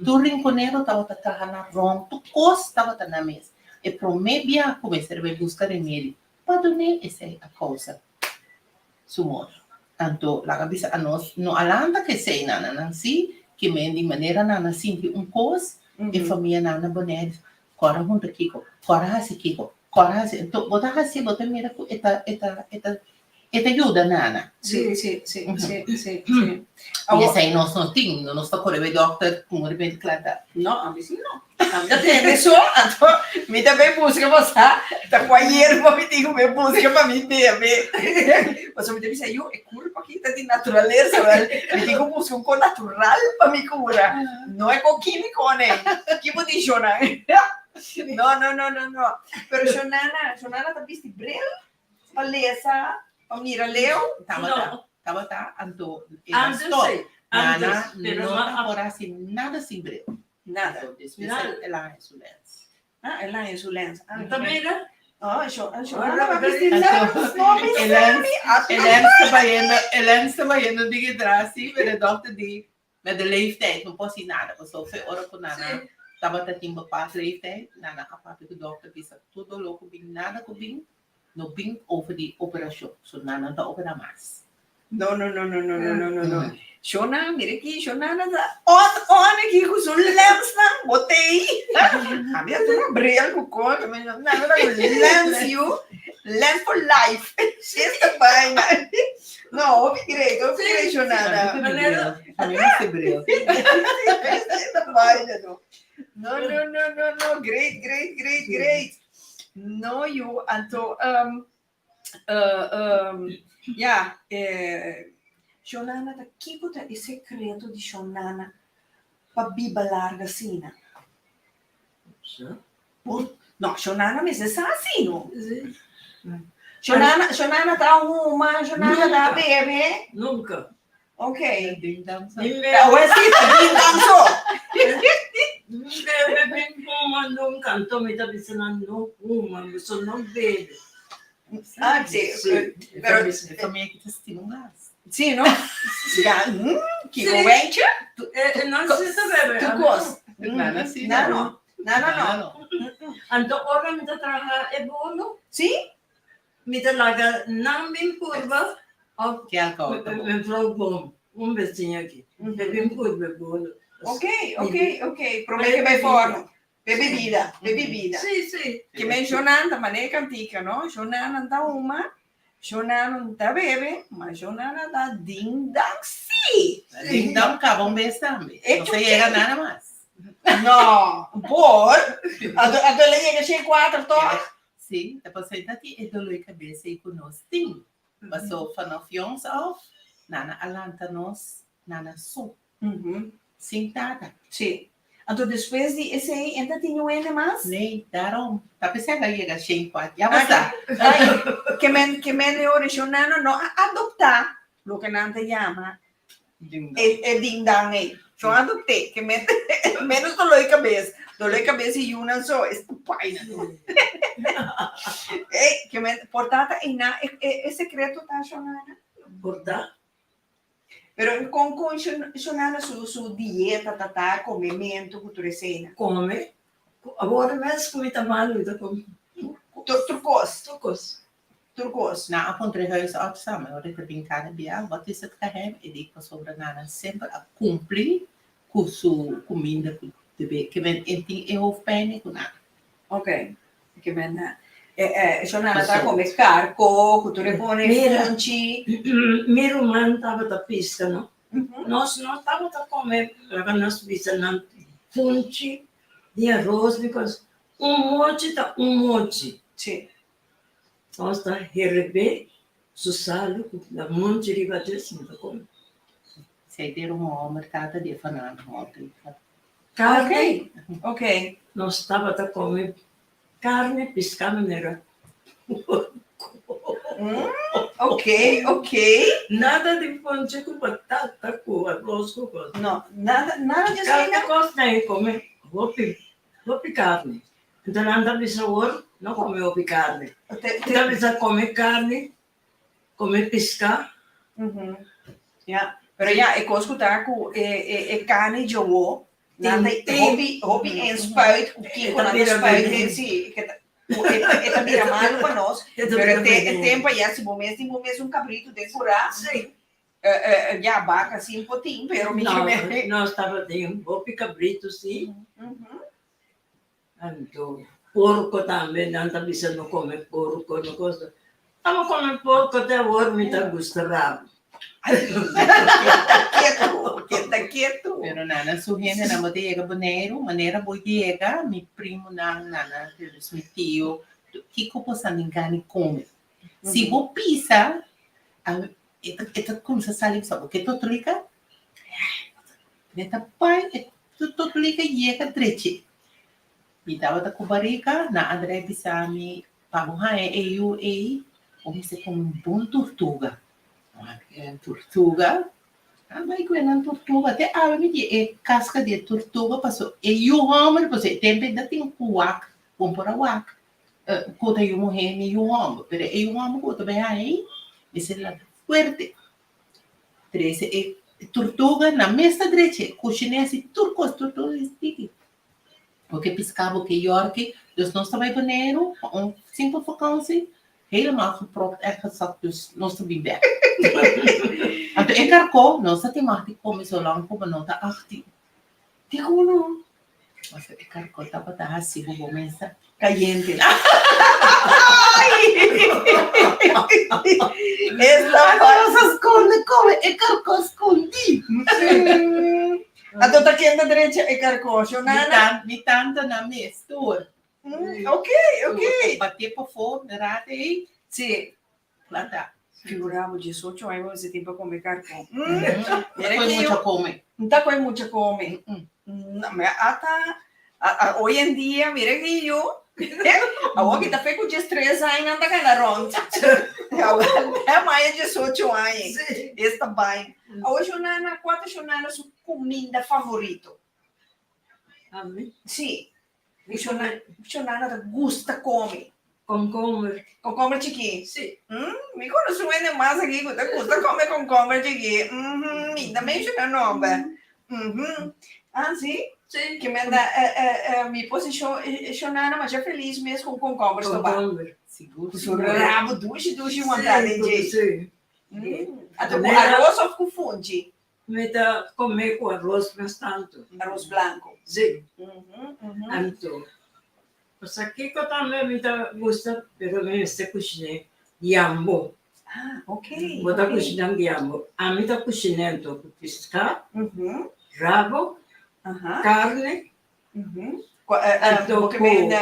Tur rinconero tabata traha nan rond, tur kos tabata nan mes. E prome bia ku mester bai buska remedi pa dun'é esei a kousa su morto. Anto laga bisa anos no a lanta ku esei nan, nan si ke men di manera nan a sinti un kos, e famia nan na Bonaire Kòrda hunta kiko, kòrda hasi kiko, kòrda hasi. Enton bo ta hasi, bo ta mira ku e ta, e ta, e ta, e ta yuda nana. Sí, sí, sí, sí, sí, sí. I esei nos no tin, no nos ta kore bai dòkter ku un remedi kla ta. No, ami si no. Ami ta tende so, anto mi ta bai buska pa sa ta kua yerba mi tin ku bai buska pa mi bebe. Pasobra mi ta bisa, yu, e kurpa aki ta di naturalesa, wèl mi tin ku buska un kos natural pa mi kura. No e ko kímiko ne. Ki bo di Shona? No, no, no, no, no. Pero Shonana, Shonana ta bisti bril pa lesa, pa mira leu. Tabata, No. tabata, anto e a Antes stop. sí, Nana antes, pero no no ta a- por hasi nada sin bril. Nada. Anto despues Nada. el a haña su lens. Ah, el a haña su lens. Ah, Ta mira? Oh, Shonana Ora, ta bisti Anto, lens. No, e bisa lens, mi. Ah, e lens ta bayendo, e lens ta bayendo di atras, sí, pero e dokter di, Met de leeftijd no por haci nada, pasobra fe ora cu nana tabata tin bepaald leeftijd, nana a papia cu dokter bisa tur dolor cu bin, nada cu bin, no bin over di operacion, so nana no ta opera mas. No, no, no, no, no, no, no, no, no. Shona, mira aki, Shonana ta on, on aki cu su lensnan, bo t'ey. Ami a tuma bril cu cos, mi no, nana ta cu lens yu, lens for life. Esta baina. No, hopi great, hopi great, Shonana. A mi mester bril. Esta baina, no. No, no, no, no, no, great, great, great, great. No, yu, anto, um, uh, um, ja, eh, Shonana ta, kiko ta e sekreto di Shonana pa biba larga asina? Por, no, Shonana mester sa si, no? Sí. Shonana, Shonana ta huma, Shonana ta Nunca. bebe. Nunca. Ok. Ding dang so. Ni Ta bebe, oe si, ta ding dang so. ni bebe, ni huma nunca. Anto mi ta bisa nan no huma, boso no bebe. Ah, sí. Sí. Pero, E famia ki ta stima un gas. sí, no? Ja, kiko Sí. wijntje? Eh, no si ta bebe. Tu a mi kos. no. Nana sí, No, no. no. No, no, no. Nana no. Anto ora mi ta traha e bolo, Sí? mi ta laga nan bin purba of Ke alcohol ta bon. mevrouw Boom, un vecina aki, e bin purba e bolo. Ok, ok, ok. Promé ke bai forno. Pe bebida, pe bebida. Sí, sí. Ke men Jonan ta manera e kantika, no? Jonan nan ta huma, Jonan no ta bebe, ma Jonan a ta ding dang sí! Ding dang kaba un bes tambe. E No ta yega nada mas. No, por. Anto, anto el a yega shen kuater tòg? Sí, ta pasó ta tin e dolor di kabes ei ku nos tin. Pasó vanaf jongs af, nana a lanta nos, nana so. Sin tata. Sí. Anto despues di esei en ta tin un hende mas? Nee, daarom. Ta p'esei a yega shen kuat. Ya bo sa. Ai, ke men, ke men e orishonano no a adoptá loke nan ta yama e, e dingdang ei. Shon adopt'é, ke men menos doló di kabes. Doló di kabes i yunan so, es ta paina. Ei, ke men, por ta ta einan e, e, e sekreto ta, Shonana? Por ta. Pero con con Shonana su su dieta ta ta comemento cu tur esena? Come. Awor mes cu mi ta malo mi ta come. Tur cos. Tur cos. Tur cos. Nan a puntra e huisarts samen ora e ta bin cada bia, wat is het geheim? E di pasobra Nana semper a cumpli cu su cuminda cu debe ke men e tin e hoofdpijn ni cu nada. Ok, ke men e Shonana ta come karko ku tur e pone funchi. Mi ruman tabata piska no, nos no tabata come laga nos bisa nan funchi di aros because un mochi ta un mochi. Si. Nos ta herebé su salu ku lamunchi riba dje si no ta come. Zij dero un homber tata di e Fernando Hopi. Carne. Ok. Nos tabata come carne pisca manera porco. Ok, ok. Nada di ponche cu patata cu arroz cu cos. No, nada, nada di asina. Cada cos nan e come hopi, hopi carne. Enton nan ta bisa awor. No kome hopi karni. Ta bisa kome karni, kome piská. Ya, pero ya, e kos ku ta ku e e e karni djowo, nan ta hopi hopi inspuit ku kiko nan ta spuit den si, ke ta ku e e ta bira malu pa nos, pero e te e tempo aya si bo mes tin bo mes un kabritu den kurá, ya baka sin por tin, pero mi No, nos tabatin hopi kabritu si. Anto porko tambe nan ta bisa no kome porko no cosa. Amo kome porko te awor mi ta gusta rabo. Keda ketu, keda ketu. Pero nana su hendenan bo ta yega Boneiru, manera bo yega mi primonan nana dus mi tio kiko bo sa ninga ni kome. Si bo pisa e ta kumsa sali bisa bo ke totolika? E ta bai e totolika yega drechi. Mi tabata ku barika, nan a drai bisa mi, pa bo haña e yu ei, bo mester kome un bon turtuga. Turtuga? A bai ku nan turtuga. Te awe mi di e kaska di e turtuga paso e yu hòmber, paso e tempu ei ta tin ku wak, bo por a wak ku ta yu muhé ni yu hòmber. Pero e yu hòmber ku bo ta bai haña ei mester lanta fuerte. Trese e turtuga na mesa drechi, kushiné asi tur kos, turtuga di stiki. Bo ke piská, bo ke yòrki, dus nos ta bai Boneiru pa un simpel vakansi, helemaal gepropt en gezakt, dus nos ta bin bèk. Anto e karkó, nos ta tin mag di kome zolang ku bo no ta 18. Dikon no? Pasobra e karkó tabata hasi bo bo mesa. Cayente. Esta Nos a sconde come e karkó skondí. Anto ta ken ta drecha e karkó, Shonana? Mi tanta nan mes tur. Ok, ok. Batié pafó, na rato ei. Sí. Planta. Figurá bo 18 aña bo mester tin pa come karkó. No ta koe mucha come. No ta koe mucha come. Me ata hoy en dia mira ki yu awor ki ta fe ku 13 aña nan ta gana rond. Awor maya 18 aña. Esta bai. Awor Shonana, kua ta Shonana su kuminda favorito? Ami? Sí. Shonana ta gusta come. Komkomber. Komkomber chikí? Sí. Mi konosé un hende mas aki ku ta gusta come komkomber chikí. Mi ta menshoná nomber. Ah, sí? Sí. Ke men ta mi posishon Shonana masha felis mes ku un komkomber stobá. Komkomber. Sigur, Ku su sigur. rabo dushi dushi wantá den dje. Sí. Anto ku aros òf ku funchi? Mi ta come cu arroz mes tanto. Arroz blanco. Si. Anto, pasobra kico tambe mi ta gusta, pero mi mester cushine yambo. Ah, ok. Bo ta cushina yambo. Ami ta cushine anto cu pisca, rabo, carne. Anto bo ke mende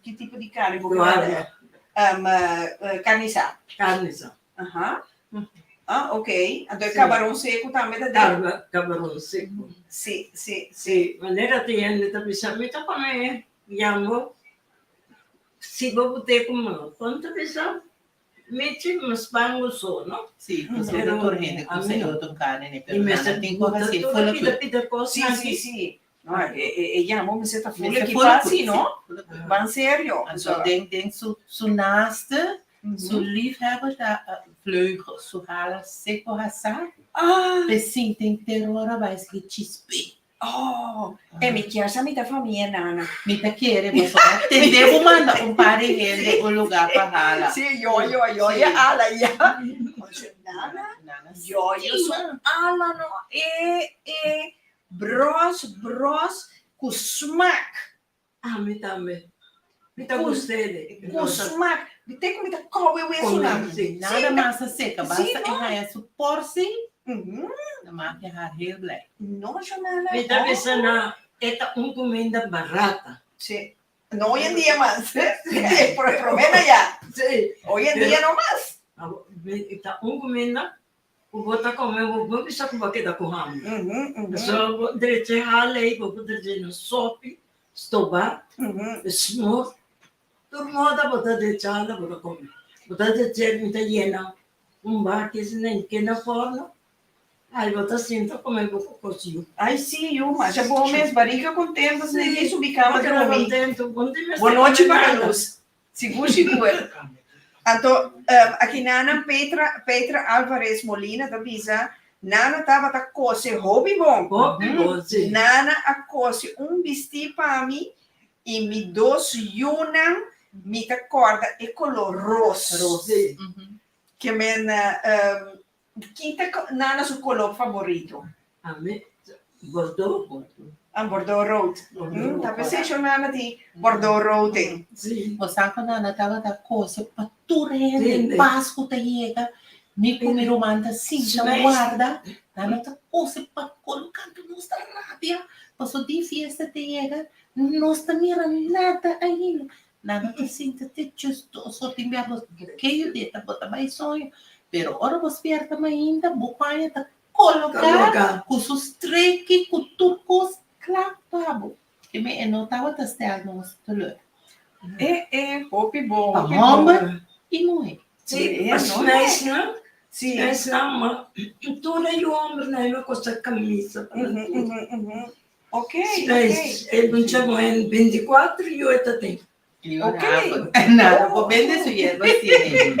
ki tipo di carne bo ke mende? Carnisa. Carnisa. Aha. Ah, ok. Anto e cabaron seco tambe ta den? Cabaron seco. Si, si, si. Si, manera tin hende ta bisa, mi ta come yambo, si bo bute cu mano. Con ta bisa, mi chi mas pango so, no? Si, pasobra tur hende cu sa e otro carne, ne, pero nan tin cu haci full Pida pida cos Si, si, si. No, e yambo mester ta full equipa si, no? Ban serio. Anto den den su su naaste, su liefhebber ta vleugel, su hala seco hasá, pe sinti teror a bai sigui chispe. Oh, e mi kier sa mi ta famia nana. Mi ta kere pasobra tende bo manda un par di hende un lugar pa hala. Si, yo yo yo ya hala ya. Nana, yo yo su ala no e e Bros bros ku smak. Ami tambe. Mi ta gust'e. Ku smak. Mi te ku mi ta kowe wesunan. Nada mas a seka. Basta e haña su porsi, na maak e har heel blij. No, Shonana. Mi ta bisa na e ta un kuminda barata. Si. No hoy en dia mas. Promé na ya. Hoy en dia no mas. E ta un kuminda Ku bo ta kome bo bo bisa ku bo a keda ku hamber. Pasobra bo drecha e hala ei, bo por drecha na sopi, stobá, smor, tur moda bo ta drecha hala bo ta kome. Bo ta drecha mi ta yena un baki asina i kena forno, ai bo ta sinta kome bo kos yu. Ai si yu, masha bo mes barika kontento asina di subi kama drumi. Kontento, bo no tin mester Bo nochi kome paga nada. lus. Sigur sigur. Anto aki nanan Petra Petra Alvarez Molina ta bisa Nana tabata kose hopi bon. Hopi bon, si. Nana a kose un bistí pa mi i mi dos yunan mi ta kòrda e koló ros. Ros, si. Ke men ki ta Nana su koló faborito? Ami, bordo. Ah, bordo rood. Ta p'esei sho Nana tin bordo rood ei. Si. Bo sa ku Nana tabata kose pa tur hende. Pasku ta yega, mi ku mi ruman ta sinta warda. Nana ta kose pa koloka nos ta rabia. Paso di fiesta ta yega, nos ta mira nada ainda. Nana ta sinta te djesdos or tin bia bo ke yu ta bo ta bai soño. Pero ora bo spierta mainta, bo paña ta Koloká ku su streki ku tur kos kla pa bo. Ke mi e no tabata stel nos teleur. E e hopi bon. Pa hòmber i muhé. Sí, pa smeisnan, smeisnan ma tur e yu hòmbernan e no kosta kamisa pa nan tur. Ok, ok. Smeis, e mucha muhé bintikuater yu e ta tin. Ok. Nada, bo bende su yerba sine.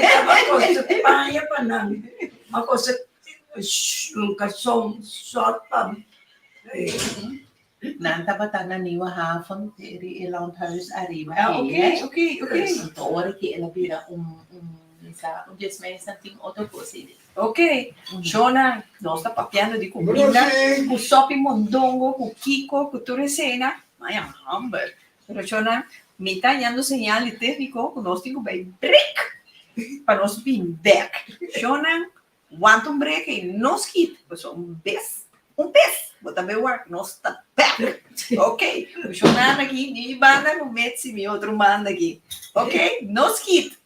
Taba kosta paña pa nan. A kosta un karson short pa Nan tabata na Nieuwe Haven, e landhuis ariba. Ah, ok, ok, ok. Anto ora ki el a bira un, un, misa, un dies mes nan tin otro kos ei. Ok, Shona, nos ta papiando di kuminda, ku sopi mondongo, ku kiko, ku tur esena. Maya hamber. Pero Shona, mi ta hañando señal di técnico ku nos tin ku bai break pa nos bin bek. Shona, wanta un break ei no skit, pasobra un bes, un bes bo ta bai wak, nos ta bek. Ok, ku Shona aki, mi banda ku Mitzi mi otro banda aki. Ok, no skit.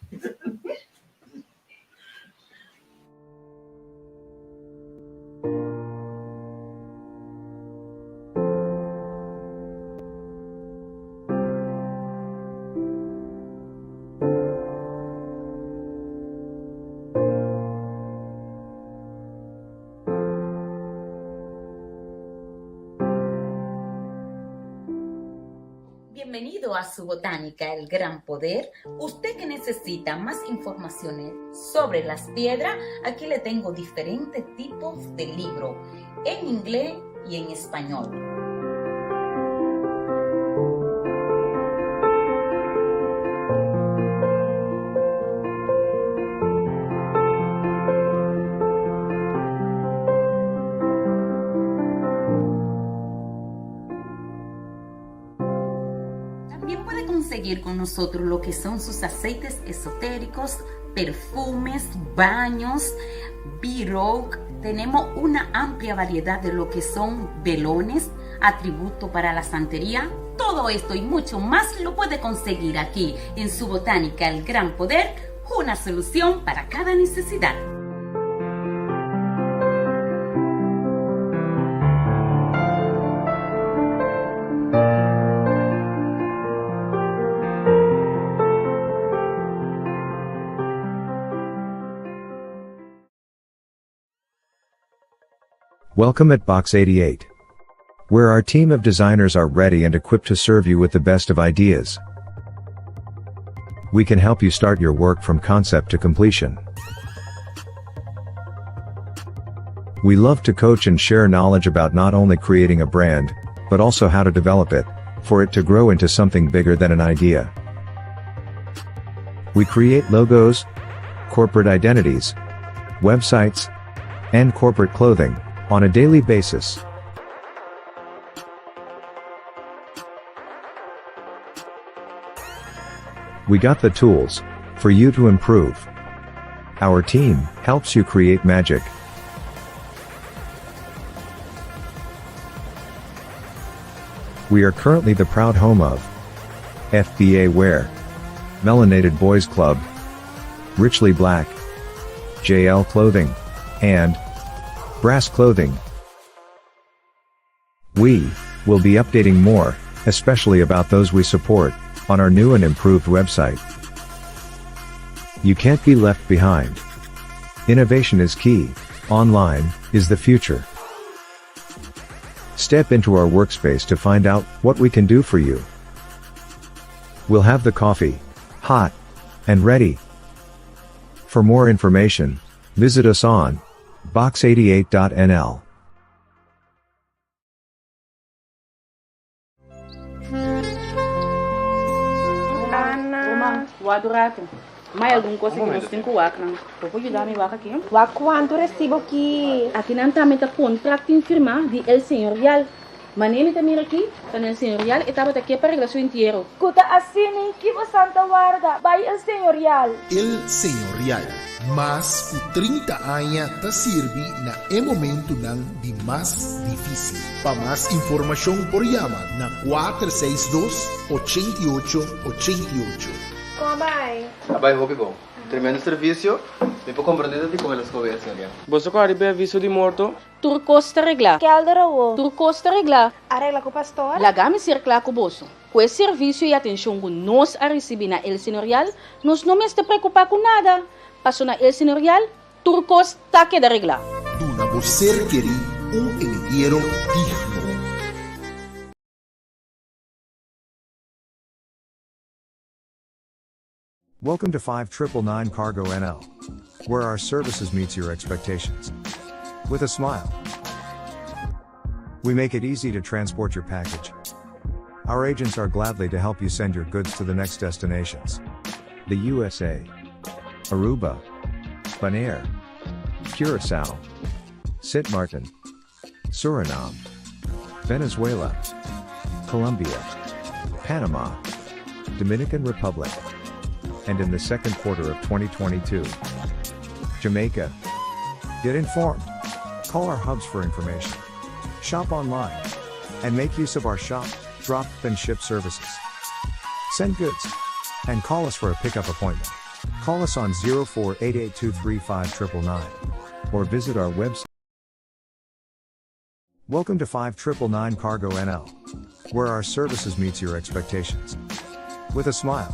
Bienvenido a su botánica El Gran Poder. Usted que necesita más informaciones sobre las piedras, aquí le tengo diferentes tipos de libro en inglés y en español. También puede conseguir con nosotros lo que son sus aceites esotéricos, perfumes, baños, b Tenemos una amplia variedad de lo que son velones, atributo para la santería. Todo esto y mucho más lo puede conseguir aquí en su botánica El Gran Poder, una solución para cada necesidad. Welcome at Box 88. Where our team of designers are ready and equipped to serve you with the best of ideas. We can help you start your work from concept to completion. We love to coach and share knowledge about not only creating a brand, but also how to develop it, for it to grow into something bigger than an idea. We create logos, corporate identities, websites, and corporate clothing on a daily basis. We got the tools for you to improve. Our team helps you create magic. We are currently the proud home of FBA Wear, Melanated Boys Club, Richly Black, JL Clothing, and Brass Clothing. We will be updating more, especially about those we support, on our new and improved website. You can't be left behind. Innovation is key, online is the future. Step into our workspace to find out what we can do for you. We'll have the coffee hot and ready. For more information, visit us on box88.nl. Ana. Ruman, wak un ratu. Mai algun kos ku nos tin ku wak nan. Bo por yuda mi wak aki? Wak kuantu resibo ki. Aki nan tambe ta kontrakt tin firmá di El Señorial. Manera mi ta mira aki, ta na El Señorial e tabata ke pa regla su entiero. Ku ta asina ki bo santa warda bai El Señorial. El Señorial, mas ku 30 aña ta sirbi na e momentunan di mas difísil. Pa mas informashon por yama na 462 88 88. Kon a bai? A bai hopi bon. Tremendo servicio. Mi por comprende ta dikon el a scoge e señoria. Boso ku a riba e aviso di morto? Tur kos ta reglá. Kelder awo. Tur kos ta reglá. A regla ku pastor? Laga mi ser kla ku boso. Ku e servisio i atenshon ku nos a risibí na El Señorial, nos no mester preokupá ku nada. Paso na El Señorial, tur kos ta keda reglá. Duna bo ser kerí un entiero digno. Welcome to 5999 Cargo NL, where our services meets your expectations. With a smile. We make it easy to transport your package. Our agents are gladly to help you send your goods to the next destinations. The USA, Aruba, Bonaire, Curacao, Sint Maarten, Suriname, Venezuela, Colombia, Panama, Dominican Republic, and in the second quarter of 2022, Jamaica. Get informed. Call our hubs for information. Shop online. And make use of our shop, drop, and ship services. Send goods. And call us for a pickup appointment. Call us on 0488235999 or visit our website. Welcome to 5999 Cargo NL, where our services meets your expectations. With a smile.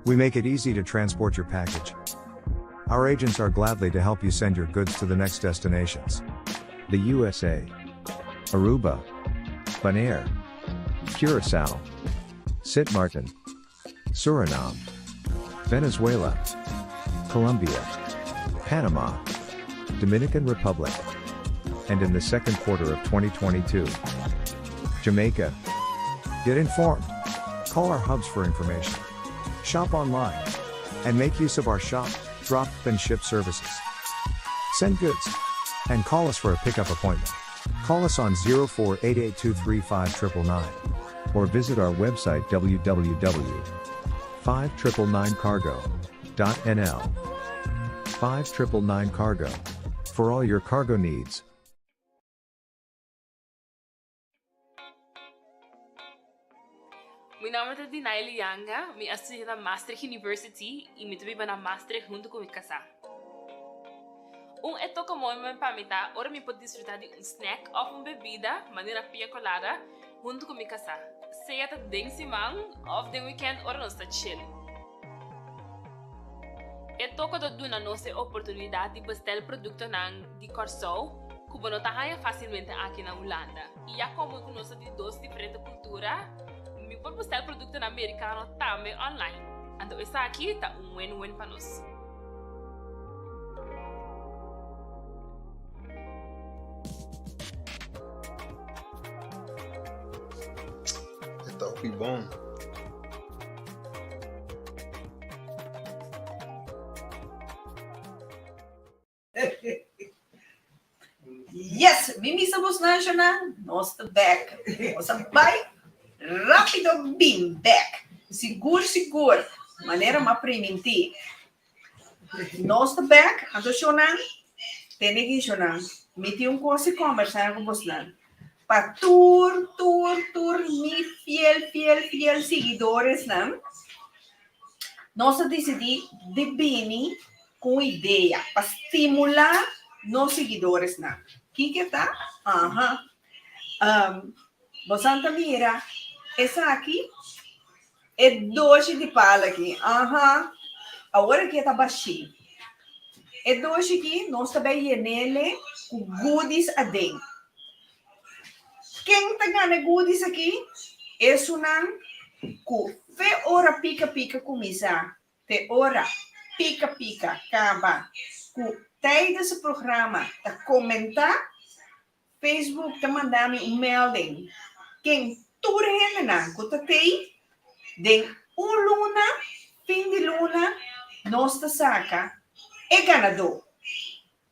We make it easy to transport your package. Our agents are gladly to help you send your goods to the next destinations. The USA, Aruba, Bonaire, Curacao, Sint Maarten, Suriname, Venezuela, Colombia, Panama, Dominican Republic, and in the second quarter of 2022, Jamaica. Get informed. Call our hubs for information. Shop online. And make use of our shop, drop, and ship services. Send goods. And call us for a pickup appointment. Call us on 0488235999 or visit our website www.5999cargo.nl. 5999 Cargo. For all your cargo needs. Mi nomber ta Dinaily Yanga, mi a studia na Maastricht University y mi ta biba na Maastricht hunto cu mi casa. Un e toca mooi pa mi ta ora mi por disfruta di un snack of un bebida, manera piña colada, hunto cu mi casa. Sea ta den siman of den weekend ora nos ta chill. E toko ta duna nos e oportunidat di bestel produktonan di Kòrsou ku bo no ta haña fásilmente aki na Hulanda. I ya komo ku nos ta di dos diferente kultura, mi por bestel produktonan merikano tambe online. Anto esaki ta un win-win pa nos. E ta hopi bon. Yes, mi misa bos nacional, nos ta back. Nos a bai rápido bin back. Sigur, sigur, manera m'a primintí. Nos ta back, anto shonan, tene ki shonan. Mi tin un kos di kombersá ku bosnan. Pa tur, tur, tur mi fiel, fiel, fiel siguidoresnan, nos a disidí di bini ku un idea pa stimulá nos siguidoresnan. Kiko ta? Aha. Bosan ta mira esaki? E doshi di pala aki, aha. Awor aki e ta bashí. E doshi aki nos ta bai yenele ku goodies aden. Ken ta gana e goodies aki? Esunnan Ku fe ora Pika Pika kuminsá te ora Pika Pika kaba ku tijdens e programa ta komentá, Facebook ta manda mi un melding ken tur hendenan ku ta tei den un luna, fin di luna nos ta saka e ganadó.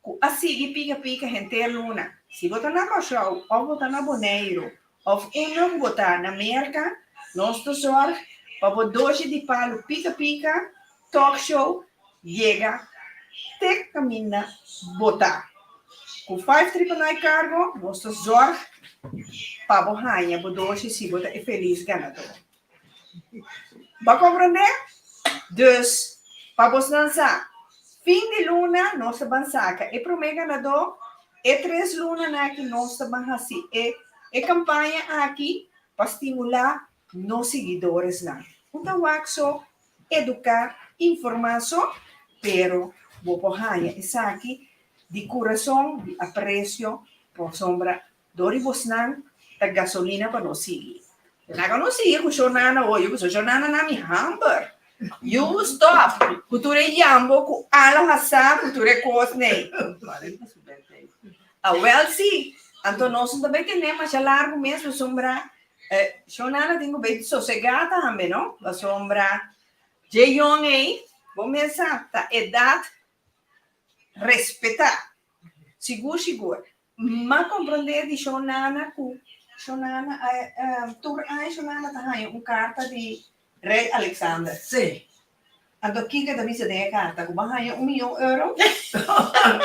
Ku a sigui pika pika henter luna. Si bo ta na Kòrsou òf bo ta na Boneiru òf unda ku bo ta na Merka, nos ta zòrg pa bo doshi di palu pika pika talk show yega te kaminda bo ta. Ku Five Triple Nine Cargo nos ta zòrg pa bo haña bo doshi si bo ta e felis ganadó. Bo a komprondé? Dus, pa bosnan sa, fin di luna nos ta ban saka e promé ganadó, e tres lunanan aki nos ta ban hasi e e kampaña aki pa stimulá nos siguidoresnan. Un ta wak so, eduká, informá so, pero bo por haña esaki di kurason, di apresio, pasobra Dor di bosnan ta gasolina pa nos sigui. Laga nos sigui ku Shonana hoy, pasobra Shonana na mi hamber. You stop ku tur e yambo ku ala hasá ku tur e kos nei. Awel si, anto nos no ta bai tene masha largu mes pasobra Shonana tin ku bai sosegá tambe no, pasobra dje yong ei bo mes sa ta edat respetá. Sigur sigur. M'a komprondé di Shonana ku Shonana a tur aña Shonana ta haña un karta di Rei Alexander. Sí. Anto kiko e ta bisa den e karta? Ku bo a haña un miyon euro?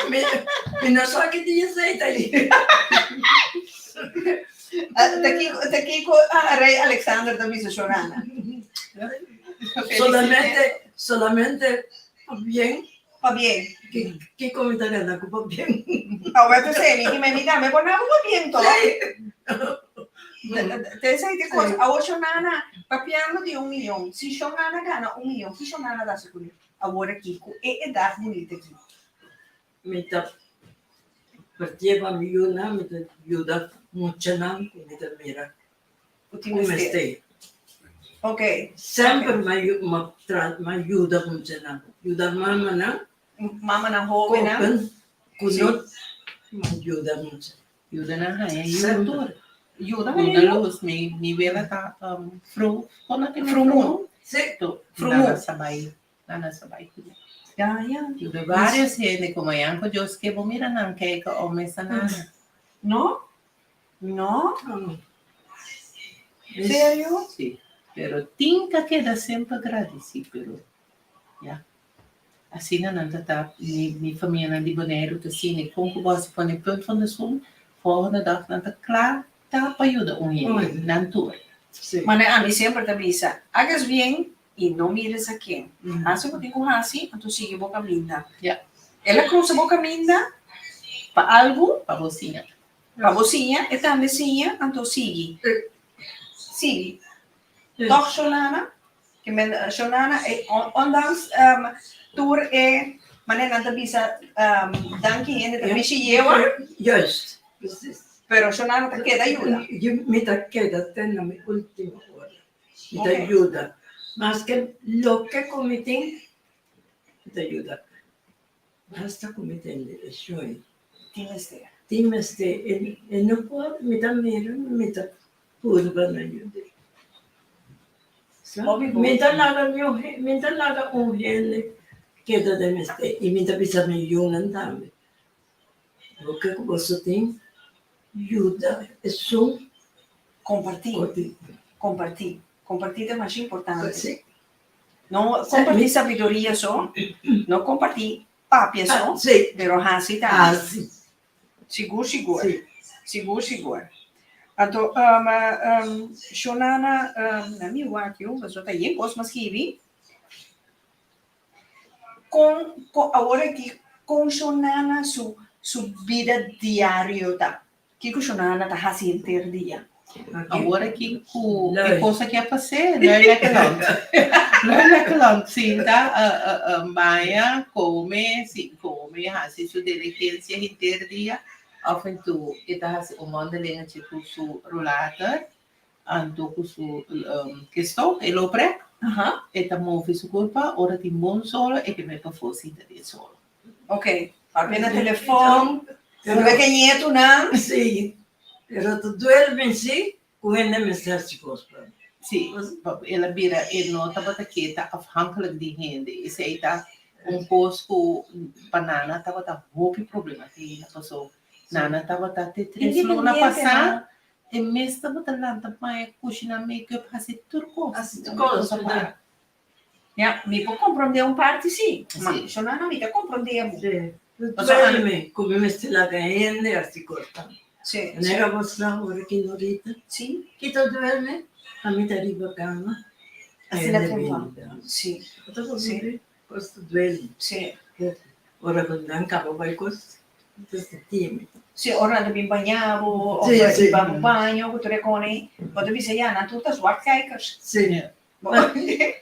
Mi no sa ki dia esei ta ei. Ta kiko ta kiko Rei Alexander ta bisa Shonana? Solamente solamente pabien. Pabien. Kiko mi ta gana ku pabien? Awor ta sey mi ki mi tambe por na ku pabien to. Te esey te kos. Awor Shonana papiando di un miyon. Si Shonana gana un miyon, ki Shonana ta hasi kuné awor aki ku e edat bunita aki? Mi ta partié pa mi yunan, mi ta yuda muchanan ku mi ta mira. Ku tin mester. Ok. Semper mi a yuda muchanan, yuda mamanan. Mamanan hobennan. Ku no mi a yuda mucha. Yuda nan haña yu tur. Yuda haña yu. Yuda lus. Mi wela ta fru. Kon nan tin Frumu. Si. Frumu. Nan a bai. Nan a bai kuné. Ya ya. Yuda varios hende ku mañan ku Dios ke bo mira nan keka o mesa nada. No? No? Serio? Sí, pero tin ta keda semper gradisí, pero ya. Asina nan ta ta, mi mi famianan di Boneiru ta asina, kon ku bo hasi pone punt van de schoen, volgende dag nan ta kla ta pa yuda un hende, nan tur. Mane ami semper ta bisa, hagas bien y no mires a ken. Hasi bo tin ku hasi, anto sigui bo kaminda. El a krusa bo kaminda pa algu. Pa bo siña. Pa bo siña, e tambe siña, anto sigui. Sigui. Tòg Shonana, ke men Shonana, e ondanks tur e manera nan ta bisa danki hende ta mishi yewa. Juist, precies. Pero Shonana ta keda yuda. Mi ta keda te na mi ultimo ora. Mi ta yuda. Maske loke ku mi tin, mi ta yuda. Basta ku mi tende e shoi. Tin mester. Tin mester. E no por, mi ta mira, mi ta purba na yud'é. Sa? Mi ta laga niun mi ta laga un hende keda den mester i mi ta bisa mi yunan tambe, Loke ku boso tin, yuda esun. Kompartí. Kompartí. Kompartí ta masha importante. Sí. No compartí sabiduria so, no compartí papia so, Sí. pero hasi tambe. Hasi. Sigur, sigur. Sí. Sigur, sigur. Anto, um, um, Shonana, um, na mi wak yu, pasobra ta yen kos mas skibi. Kon, kon, awor aki, kon Shonana su, su bida diario ta? Kiko Shonana ta hasi henter dia? Awor aki ku e kos aki a pas'é, lui lekker land. Lui lekker land sinta baña, kome, si kome, hasi su diligensia henter dia. Af en toe e ta hasi un wandelingetje ku su rollator. Anto ku su kestof, e loprek, e ta move su kurpa, ora tin bon solo e ke bai pafó sinta den solo. Ok, papia na telefon, hunga ke ñetunan. Sí, pero ta duel mi sí ku hende mester hasi kos pa mi. Sí, el a bira e no tabata ke ta afhankelijk di hende, esei ta un kos ku pa Nana tabata hopi problema te paso Nana tabata te tres luna pasá E mes tabata lanta baña, kushiná, make-up, hasi tur kos. Hasi tur kos, berdad. Ya, mi por komprondé un parti sí, ma Shonana mi ta komprondé bo. Sí, duele mi ku mi mester laga hende hasi kos pa mi. Sí. Manera bo sa ora ki no rita. Sí. Ki ta duele mi? Ami ta riba kama, Asina hende trempa. bini. Sí. Bo ta komprondé? Kos ta duele mi. Sí. Ora ku nan kaba bai kos, mi ta sinti mi. Si ora nan ta bin baña bo of riba bo baño ku tur e kone, bo ta bisa ya nan tur ta zwartkijkers. Sí.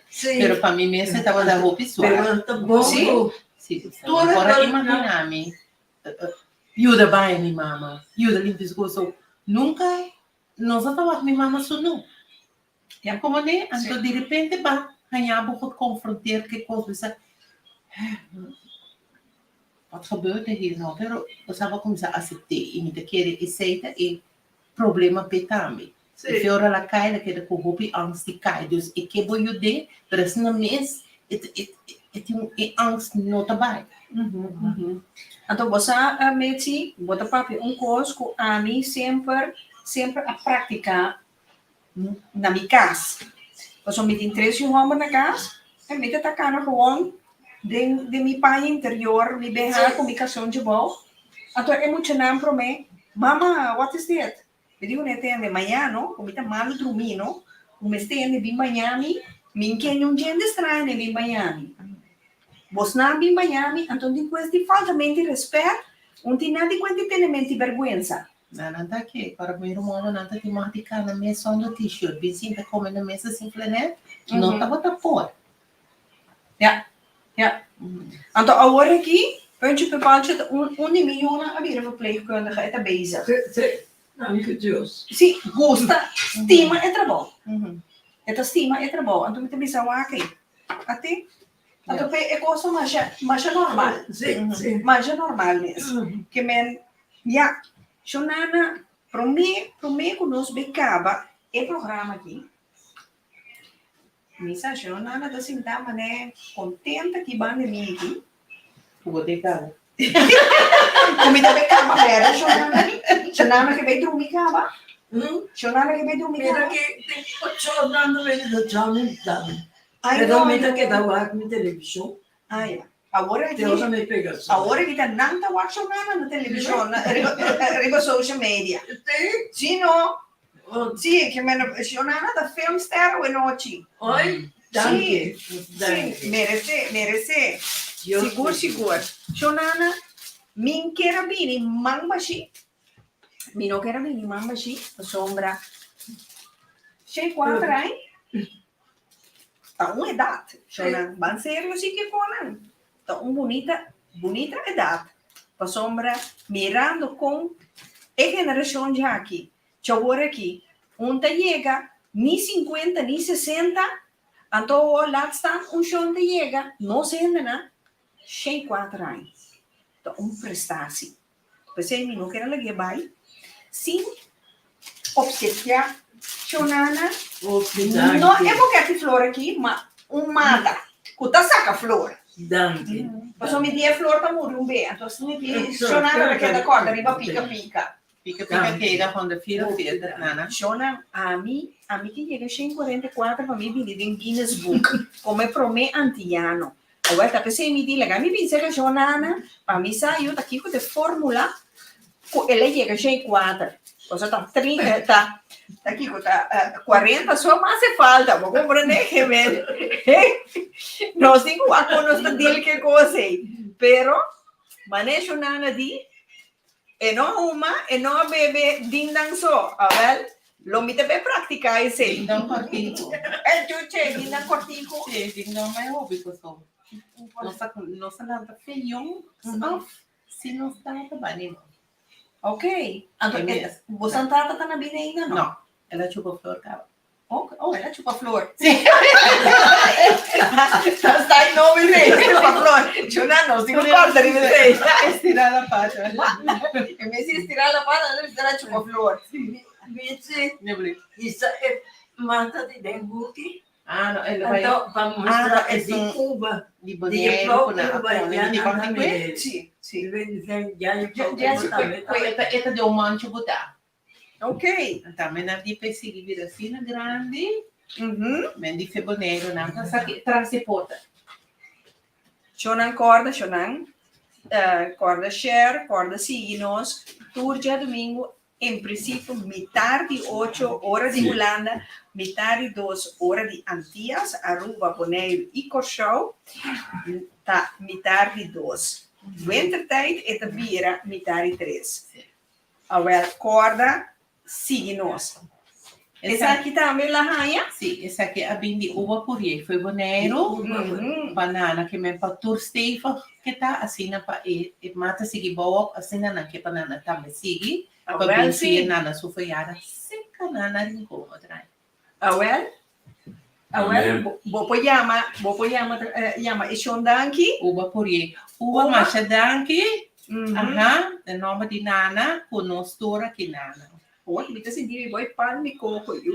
Sí. Pero pa mi mes e tabata hopi suar. Pero ta bon Sí? ku Sí. tur Por a e imagina mi yuda baña mi mama, yuda limpia su kos. So nunka nos a ta wak mi mama sunú. Ya como ne? Anto di repente ba haña bo geconfronteerd cu e cos bisa, Wat gebeurt er hier nou? Pero bo sa bo cuminsa acepte y mi ta kere esey ta e problema p'e tambe. E fe ora la cay la keda cu hopi angst di cay. Dus e ke bo yud'é, pero asina mes e e tin e angst no ta bay. Anto bo sa Mitzi, bo ta papia un cos cu ami semper semper a practica na mi kas. Pasobra mi tin tres yu hòmber na kas en mi ta ta kana gewoon den den mi paña interior, mi beha ku mi karson djebou. Anto e muchanan promé, Mama, what is dit? Mi di kuné tende, maña no, ku mi ta malu drumí no, ku mester hende bin baña mi, mi n'ke niun djende straño bin baña mi. Bosnan bin baña mi, anto un tin kues di faltament di rèspèt, un tin nada di kues di tenement di bèrgwensa. Nan nan ta ke para mi rumannan nan ta tin mag di kana mes zonder t-shirt bin sinta kome na mesa sin flanet no tabata por. Ja, ja. Anto awor aki, puntje per paaltje, ta un un di mi yunan a bira verpleegkundige, e ta bezig. Sí, sí, danki Dios. Sí, gusta, stima e trabou. E ta stima e trabou. Anto mi ta bisa wak ei, ate, anto p'e e kos ta masha, masha normal. Sí, sí. Masha normal mes. Ke men Ya, Shonana, promé, promé ku nos be kaba e programa aki, mi sa Shonana ta sinta manera kontenta aki banda mi aki. Ku bo te kaba. Ku mi ta be kaba bèrdè, Shonana? Shonana ke bai drumi kaba? Shonana ke bai drumi kaba? Mira ke tin ocho nan ta bini ta chami dami. Ai Pero no, mi ta no. keda wak mi televishon. Ah ya. Awor aki, Te ora mi pega sol. awor aki ta nan ta wak Shonana na televishon, na riba riba social media. Sí? Sí no. Sí, ke men Shonana ta filmster awenochi. Oi, danki. Sí, Danki. sí, merece, merece. Dios Sigur, te sigur. Shonana, min kier a bini man bashí. Mi no kier a bini man bashí, pasobra shei kuater aña. Ta un edat, shownan. Ban serio si ke konan. Ta un bunita, bunita edat. Pasobra mirando kon e generashon djaki, djawor aki, un ta yega ni sinkuenta ni sesenta, anto awor laat staan un shon ta yega nos hendenan shei kuater aña. Ta un prestasi. P'esei mi no ker a lag'é bai sin opsekiá Shonana. No e boket di flor aki, ma un mata ku ta saka flor. Danki. Pasobra mi di e flor ta muri un be, anto asina ki Shonana ta keda kòrda riba pika pika. Pika pika keda 144, Nana. Shona, ami, ami ke yega 144 pa mi bini den Guinness Book komo e promé antiano. Awel ta p'esei mi di laga mi bin serka Shonana pa mi sa yu ta kiko ta e formula ku el a yega 104. Pasobra ta tri ta ta kiko ta 40 so mas e falta, bo komprendé? Gemen nos tin ku wak kon nos ta deal ku e kos ei. Pero manera Shonana di E no huma, e no a bebe dindan so. Awel, lo mi ta be praktiká esei. Dindan kòrtiku. E chuche, dindan kòrtiku. Sí, dindan mai hopi pasobra nos a nos a lanta fe yong òf si nos tata bai ni no. Ok, anto E mes. boso tata ta na bida ainda no? No, El a chupa flor caba. Oh, oh, el a chupa flor. Sí. Ta e nomber ei, chupa flor. Chuna nos tin un corta riba esei. Estira la pata. En vez di estira la pata, nan mester a chupa flor. Mitzi, hisa e mata di den buki. Ah, no, el bai. Anto, pa mustra Ah, e di esun Cuba. di Di Boneiru juffrouw ku nan a Cuba, pone ya di nan a Bangui. mir'é. Sí, sí. Ya juffrouw Ya Cuba sí, tambe Ku e ta e ta den un manchi botá. Ok. Tambe nan di p'e sigui bira asina grandi. Men di fe Boneiru nan ta sa ki tras di porta. Shownan kòrda, shownan kòrda share, kòrda sigui nos tur djadumingu en prinsipio mitar di ocho ora di Hulanda, mitar di dos ora di Antias, Aruba, Boneiru i Kòrsou ta mitar di dos. Wintertijd e ta bira mitar di tres. Awel, kòrda sigui nos. Esaki tambe la haña? Sí, esaki a bin di uva purié fo'i Boneiru, banana ke men pa tur stevig ke ta, asina pa e mata sigui bou op, asina nan ke pa nana tambe sigui, pa bin sigui nana su foyada seka nana rincon otro aña. Awel, awel, bo por yama, bo por yama, yama e shon danki. Uba purié. Uba masha danki. Aha, den nomber di Nana, ku nos tur aki Nana. Hoor, mi ta sinti mi boy pan mi koko yu.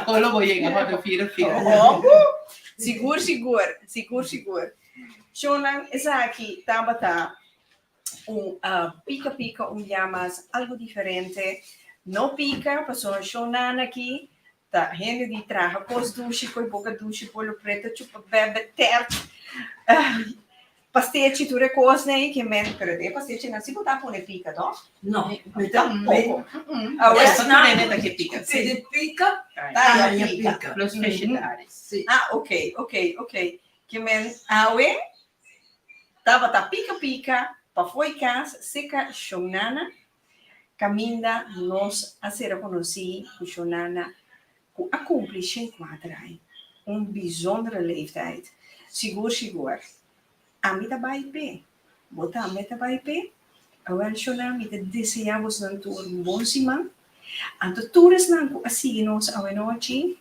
Kolo bo yega pa ta fira fira. Oku, sigur sigur, sigur sigur. Shonnan, esaki tabata un pika pika un bia mas algo diferente. No pika pasobra shonnan aki ta hende di traha kos dushi, koi boka dushi, polo preto, chupa bebe, tert, pastechi, tur e kosnan ei ke men, pero den e pastechinan si bo ta pone pika toh? No, mi ta Tampoco. Awor Esnan hende ta ke pika. Si di pika, Ta ta pika. pika. Los vegetales. Si. Ah, ok, ok, ok. Ke men awe tabata pika pika pafó e kas seka Shonana kaminda nos a sera konosí ku Shonana ku a kumpli 104 aña, un bijzondere leeftijd. Sigur sigur ami ta bai p'e, bo tambe ta bai p'e. Awel Shonana mi ta deseá bosnan tur un bon siman. Anto tur esnan ku a sigui nos awenochi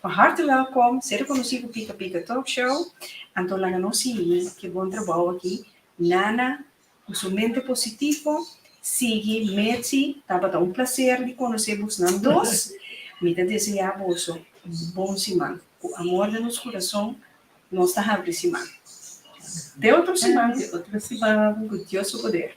Van harte welkom, sera konosí ku Pika Pika Talk Show. Anto laga nos sigui ke bon trabou aki. Nana, ku su mente positivo, sigui Metzi, tabata un placer di konosé bosnan dos. Mi ta deseá boso un bon siman. Ku amor den nos kurason, nos ta habri siman. Te otro siman. Te otro siman. Ku Dios su poder.